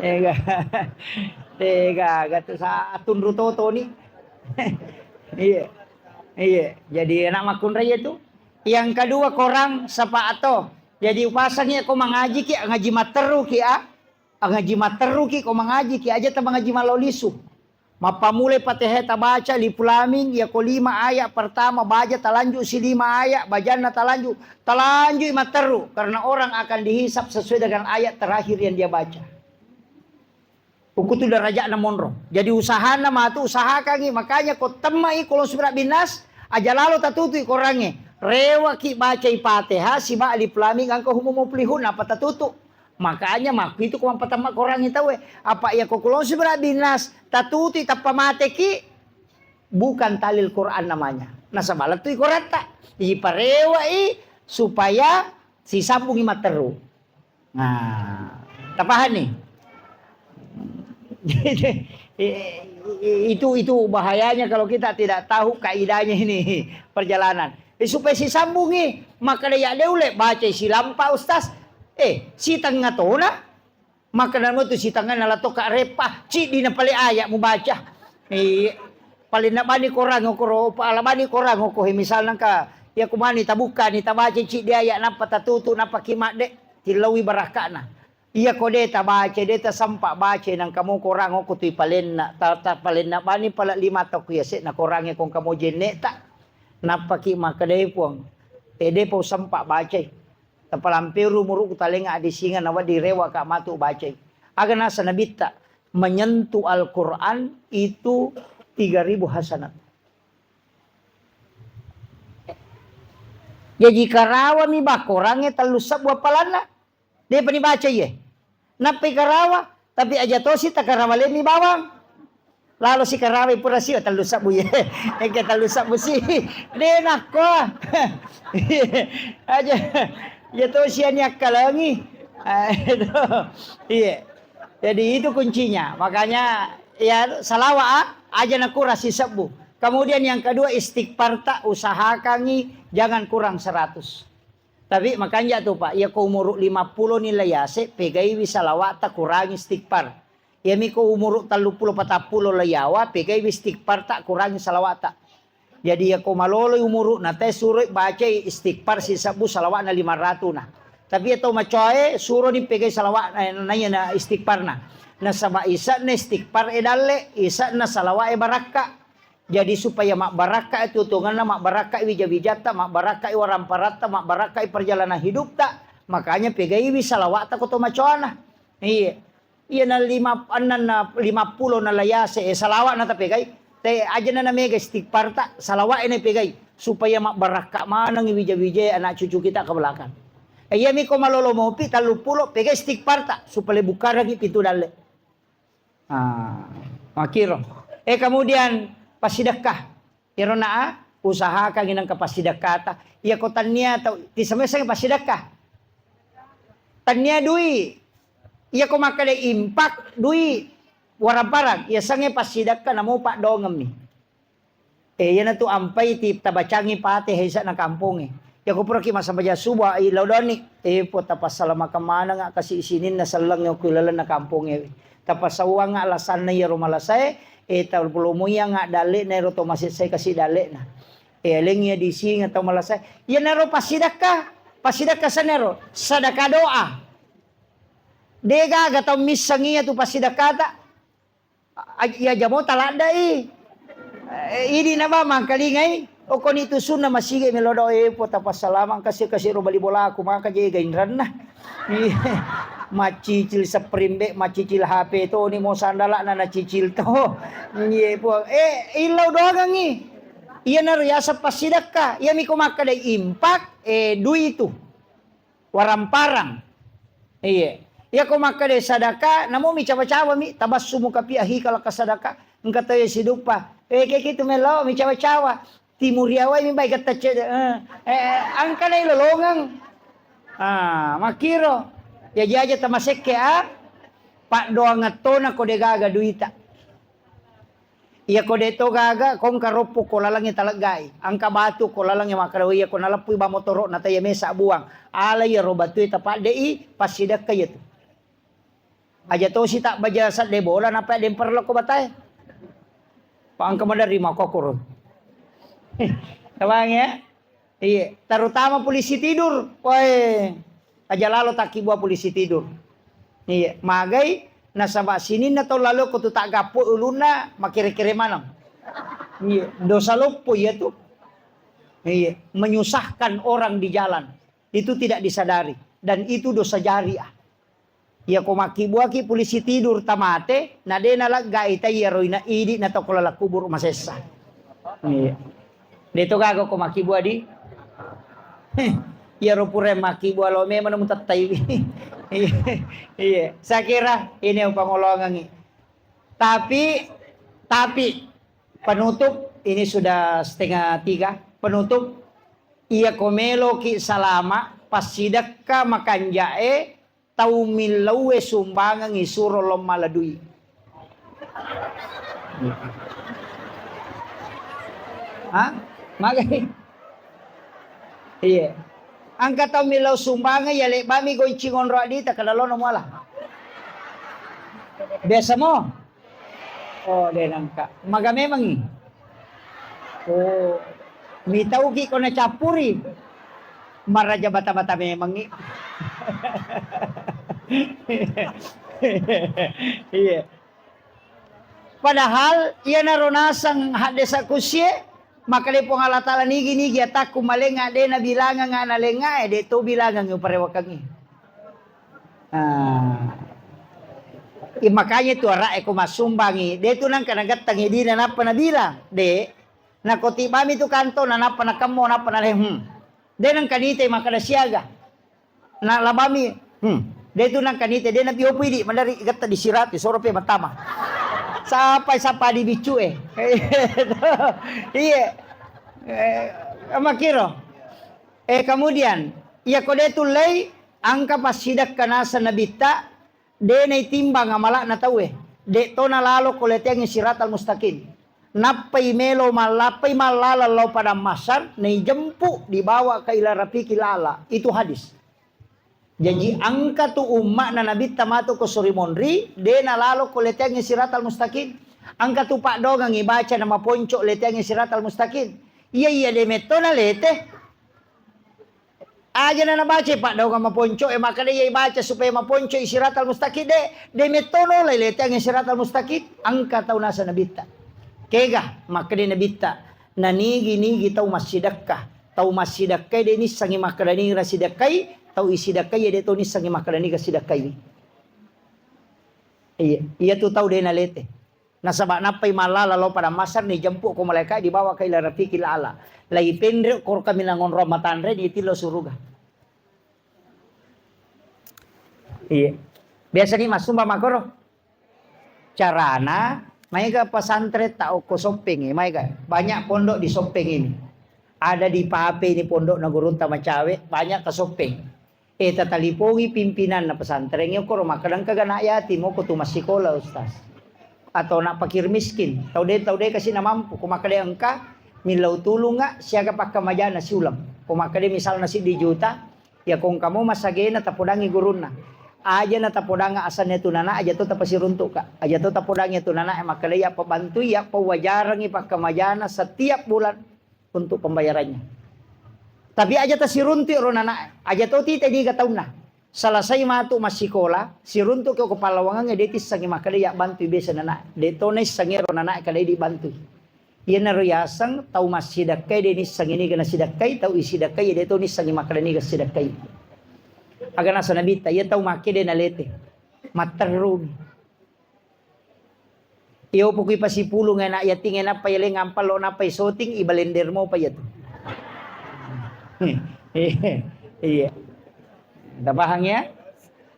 Ega. Ega, gatu sa atunru toto ni. Iya. Iya, jadi anak makkunrai itu. Yang kedua korang sapa ato. Jadi upasangi ko mangaji ki, ngaji matteru ki a. Ngaji matteru ki ko mangaji ki aja ta mangaji malao lisu. Mappamulai Fatihah tabaca, Alif Lam Mim, iyako lima ayat pertama, baja talanjut si lima ayat, bajanna talanjut, talanjut matteru, karena orang akan dihisab sesuai dengan ayat terakhir yang dia baca. Ukutu derajatna monro. Jadi usahana matu usahakangi, makanya ko temmai Qul A'udzu Birabbin Nas, aja lalo tatutui korangnge. Rewaki bacai Fatihah, siba Alif Lam Mim, angka humum muflihun, apa tatutu. Makanya makkuitu ko mapatamma korangnge tauwe. Apa iya ko Qul A'udzu Birabbin Nas, tatutui tappa mateki, bukan tahlil Quran namanya. Nasaba lettui koratta. Iparewai supaya sisambungi matteru. Nah, tapahani? Itu, itu bahayanya kalau kita tidak tahu kaidahnya ini perjalanan. Eh, supaya sisambungi, makkeda ya de ule bacai silampa, Ustaz. Eh, sitengnga tona. Makkeda matu sitengnga na latokka reppa, ciddi na pale ayat mubaca. Iya. Paling nabani korang okoro, pala bani korang oko, he, misalna ka, ya kumani tabukkani, tabaca ciddi ayat, nappa tatutu, nappa ki madde, tillaui barakka'na. Iya ko de tabaca, de tasempa baca, nangka mo korang oko tui palenna, ta, ta palenna bani pala lima tau ku yase'na korangnge ko engka mo jenne'ta. Nappaki makkedai Puang, eh, depa usempa bacai. Tapalampeu rumuruku talengnga addisinga nawedding rewaka matu bacai. Aga nasa Nabitta, menyentuh Al-Quran itu tiga ribu hasanat. Jaji karawami bakkorangnge tellu sebbu appalanna. Depa nibaca iye. Nappai karawa, tapi aja tosi takarawa lemmi bawang. Lalo si karawi pura sio tellu sabbu ye. Engke tellu sabbu si. De nakko. Aja. Ya to sia ni akkalengi. Ah, itu. Iya. Jadi itu kuncinya. Makanya ya salawat, ah, aja nakurang sisebbu. Kemudian yang kedua istighfar tak usahakangi jangan kurang seratus. Tapi makanja tu, Pak, iya ko umuru lima pulo ni la yase, pegaiwi salawat ta kurangi istighfar. Iyami ko umuru tellu pulo patappulo la yawa, pegaiwi istighfar ta kurangi salawat ta. Jadi iya ko maloloi umuru na te suroi bacai istighfar sisebbu salawat na lima ratu na. Tapi iya tau macoae suroni pegai salawat na, na iya na istighfar na. Nasaba isa na istighfar e dalle, isa na salawat e barakka. Jadi supaya mabbarakka tuo-tuongenna, mabbarakka wija-wijatta, mabbarakka waramparatta, mabbarakka perjalanan hidupta, makanya pegaiwi salawatta ko to macoana. Iya. Iya na lima, annanna lima pulo na la yase, eh, salawat na tapegai. Te aja na mega istighfarta, salawat na pegai supaya mabbarakka maneng wija-wija anak cucu kita ke belakang. Eh, iya mi ko malolo mopi tellu pulo pegai istighfarta supaya bukarangi pintu dalle. Ah, makkiro. Eh, kemudian passidekka. Iyaro na, ah, usahakan inang ke passidekkata. Iya ko tania tau, tisemeseng passidekka. Tania dui. Iya ko makkeda impak dui warang-parang. Iya sange passidekka namo paddoangemmi. Eh, iyanatu ampai ti tabacangi Fatihah isa na kampongnge. Iya ko puraki massempajang subuh, eh, lao doanni. Eh, po tapassalamakan maneng kasi sininna selleng ku lalenna kampongnge. Tapasauang alasanna iyaro malasae, eh, talomoiang dalle'na ero to masessai kasi dalle'na. Eh, aleng iya disinga tau malasae. Iyanaro passidekka, passidekka sanero, sadaka doa. De gaga tau misseng iya tu passidekkata. A-, iya jamo taladdai. Eh, idi na ba mangkalingai. Okoni tu sunna masigi melo doa, eh, po tapassalamang kasi-kasi ro bali bolaku maka je gainranna. Maccicil spring bed, maccicil H P to ni mo sandala na nacicil to. Iye po. Eh, illau doangangi. Iya na riasa passidekka. Iya mi ko makkeda impak, eh, dui tu. Waramparang. Iye. Iya ko makkeda sadaka, namo mi cawa-cawa mi, tabassumuka fi akhika laka sadaka, engka to iya siduppa. Eh, ke kitu melo mi cawa-cawa. Timuriawai mi bai getta cede. Eh, eh, engka na ilolongeng. Ah, makkiro. Ya jaja tamasekke, ah. Paddoangettona ko de gaga duita. Iya ko de to gaga, ko engka roppo ko lalengnge taleggai. Engka batu ko lalengnge makkeda, "Oh, iya ko naleppui ba motoro'na taya mesa buang." Ala iya ro batue tapaddei, passidekka iya tu. Aja tosi tabbaja sadde bola, nappa dempar lokko batae. Pa engka maderri makkokoro. Tawang ya? Iya, terutama polisi tidur. Woi, aja lalo takkibua polisi tidur. Iya, magai nasaba sininna tau lalo ko tu taggappo ulunna makere-kere maneng. Iya, dosa loppo iya tu. Iya, menyusahkan orang di jalan. Itu tidak disadari dan itu dosa jariah. Iya ko makkibuaki polisi tidur tamate, na de naleggai ta iyaro ina idi na toko laleng kuburu masessa. Iya. De to gaga ko makkibua di. Heh, iyaro pura makkibua lo memang mutettai. Iya. Saya kira ini upangolongangi. Tapi, tapi penutup ini sudah setengah tiga. Penutup, iya ko meloki salama, passidekka makanjae, tau millauwe sumbangengngi suro lo mala dui. Ha? Magai? Iya. Engka tau millau sumbangeng, ya lebbami goncing onro adita, kada lono muala. Biasa mo? Oh, de nangka. Maga memangngi? Oh, mitauki ko nacappuri. Maraja bata-bata memangngi. Iya. Padahal iyanaro naseng haddesa kusie, makkeda Puang Allah Taala nigi-nigi atakku malenga de nabilanganga nalengae, de to bilangangi uparewakangi. Ah. I, makanya tu ara'e ko massumbangi, de tu nangka nagettangi dina nappa nabilang, de. Nako tibami tu kanto na nappa nakemmo nappa nale, hmm. De nangka nite makkeda siaga. Na labami, hmm. De tu nangka nite, de nabiopui di, madari getta disirati, soro pe matama. Sapa sapa di biccu e. Iya. Eh, makkiro. Eh, kemudian, iya ko de tullei angka passidekka naseng nabitta, de naitimbang amala'na tauwe. De to nalalo ko leteangngi siratal mustaqim. Nappai melo mallappai mallala lao padang mahsyar, naijempu dibawa ka ila rafiqil a'la. Itu hadis. Jaji, angka tu umma'na nabitta matu ko suri monri, de nalalo ko leteangngi siratal mustaqim. Angka tu paddoangengngi baca na maponco leteangngi siratal mustaqim. Iya, iya, de metto nalete. Aja na nabaca paddoangeng maponco e, makkeda iya ibaca supaya maponco i siratal mustaqim, de, de metto nolai leteangngi siratal mustaqim. Angka tau naseng nabitta. Kega makkeda nabitta, nanigi-nigi tau massidekka. Tau massidekkai de nissengngi makkeda niga nasidekkai, tau isidekkai de to nissengngi makkeda niga sidekkai. Iya, iya tu tau de nalete. Nasaba nappai mallala lao padang mahsyar, naijempu ko malaeka dibawa ka ila rafiqil a'la. Lai penre koro kaminang onrong matanre, nitillo suruga. Iya. Biasa ni massumba makoro. Carana, maega pesantren ta okko Soppeng, maega. Banyak pondok di Soppeng ini. Ada di Pape ini pondok na gurutta macawe, banyak ke Soppeng. Eh, tatalipongi pimpinanna pesantren e, koro makkeda engka ga anak yatim, moko tu massikola, Ustaz. Atau anak fakir miskin, tau de, tau de kasi namampu, ko makkeda engka, millau tulunga, siaga pakkamajana siuleng. Ko makkeda misalna siddi juta, ya ko engka mo masagena tapodangi gurunna. Aja na tapodanga asanna tu nana, aja to tapasiruntukka. Aja to tapodangi tu nana, makkeda ya pabantui, ya pawajarangi pakkamajana setiap bulan untuk pembayarannya. Tapi aja tasiruntu ro nana, aja to tita niga taunna. Selesai matu massikola, siruntu ke ko pallawangang de tissengi makkeda ya bantui biasa nana. De to naissengi ro nana kada dibantui. Iyanaro yaseng tau massidekkai de nissengi niga nasidekkai, tau isidekkai de to nissengi makkeda niga sidekkai. Aga naseng nabitta, iya tau makke de nalete. Matterrumi. Iyo pokoi pasipulung anak yating, nappa yaleng ampallo, nappa isoting, ibalender mopa iyatu. Iya. Tapahang ya?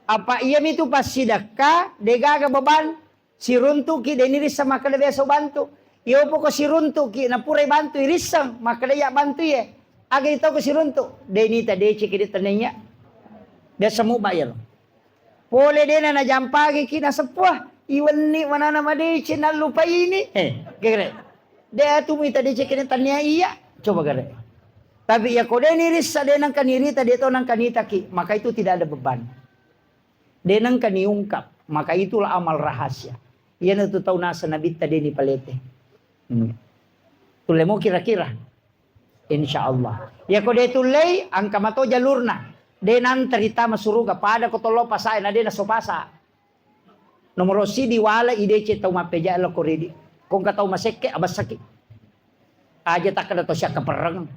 Apa iya mitu passidekka, degaga beban, siruntuki, deni risseng makkeda biasa bantu. Iyo poko siruntuki, napurai bantu, irisseng, makkeda iya bantu ye. Aga itau ko siruntu, deni tadeceki de tenenya. Biasa muba yalo. Pole dena najampangiki naseppuah, iwenni manana madeceng nallupaini. Eh, gere. De atu muita deceng kene tania iya. Coba gere. Tapi iya ko de nirissa, de nengka nirita, de to nengka nitaki, maka itu tidak ada beban. De nengka niungkap, maka itulah amal rahasia. Iyana tu tau naseng nabitta de nipalete. Hmm. Tulle mo kira-kira. Insya Allah. Iya ko de tullei, angka mato jalurna. De nanteri tama suruga, pada ko tollo pasae na de naso pasa. Nomoro sidi wala ideceng tau mappeja lo ko ridi. Ko engka tau masekke, abessaki. Aja takkeda to siakka perreng.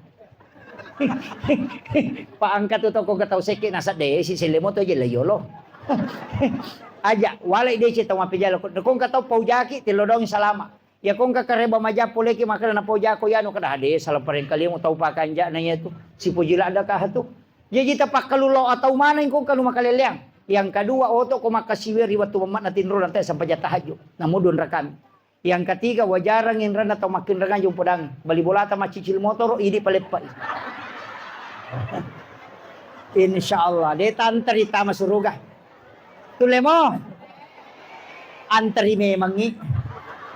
Pa engka tu tau ko engka tau sekke, nasa de si selle moto je la yolo. Aja wala ideceng tau mappeja lo ko, ko engka tau paujaki, tillo dong salama. Iya ko engka kareba majappo leki makkeda napojako yanu kada hade, sala parengkalimu tau pakanja'na iyatu. Sipoji ladda kaha tu. Jaji tapakkalulo atau maneng ko engka nu makaleleang. Yang kedua, oto ko makkasiwe ri wettu mammakna tinro nanti sampaja tahajud. Namu dua rakami. Yang ketiga, wajarang inranna tau makkinrang aja umpodang. Bali bolata maccicil motoro, idi paleppai. Insya Allah, de tanteri tama suruga. Tulemo. Anteri memangngi.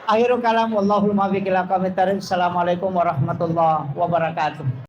Akhirul kalam, wallahul muwaffiq ila aqwamit thariq. Assalamualaikum warahmatullahi wabarakatuh.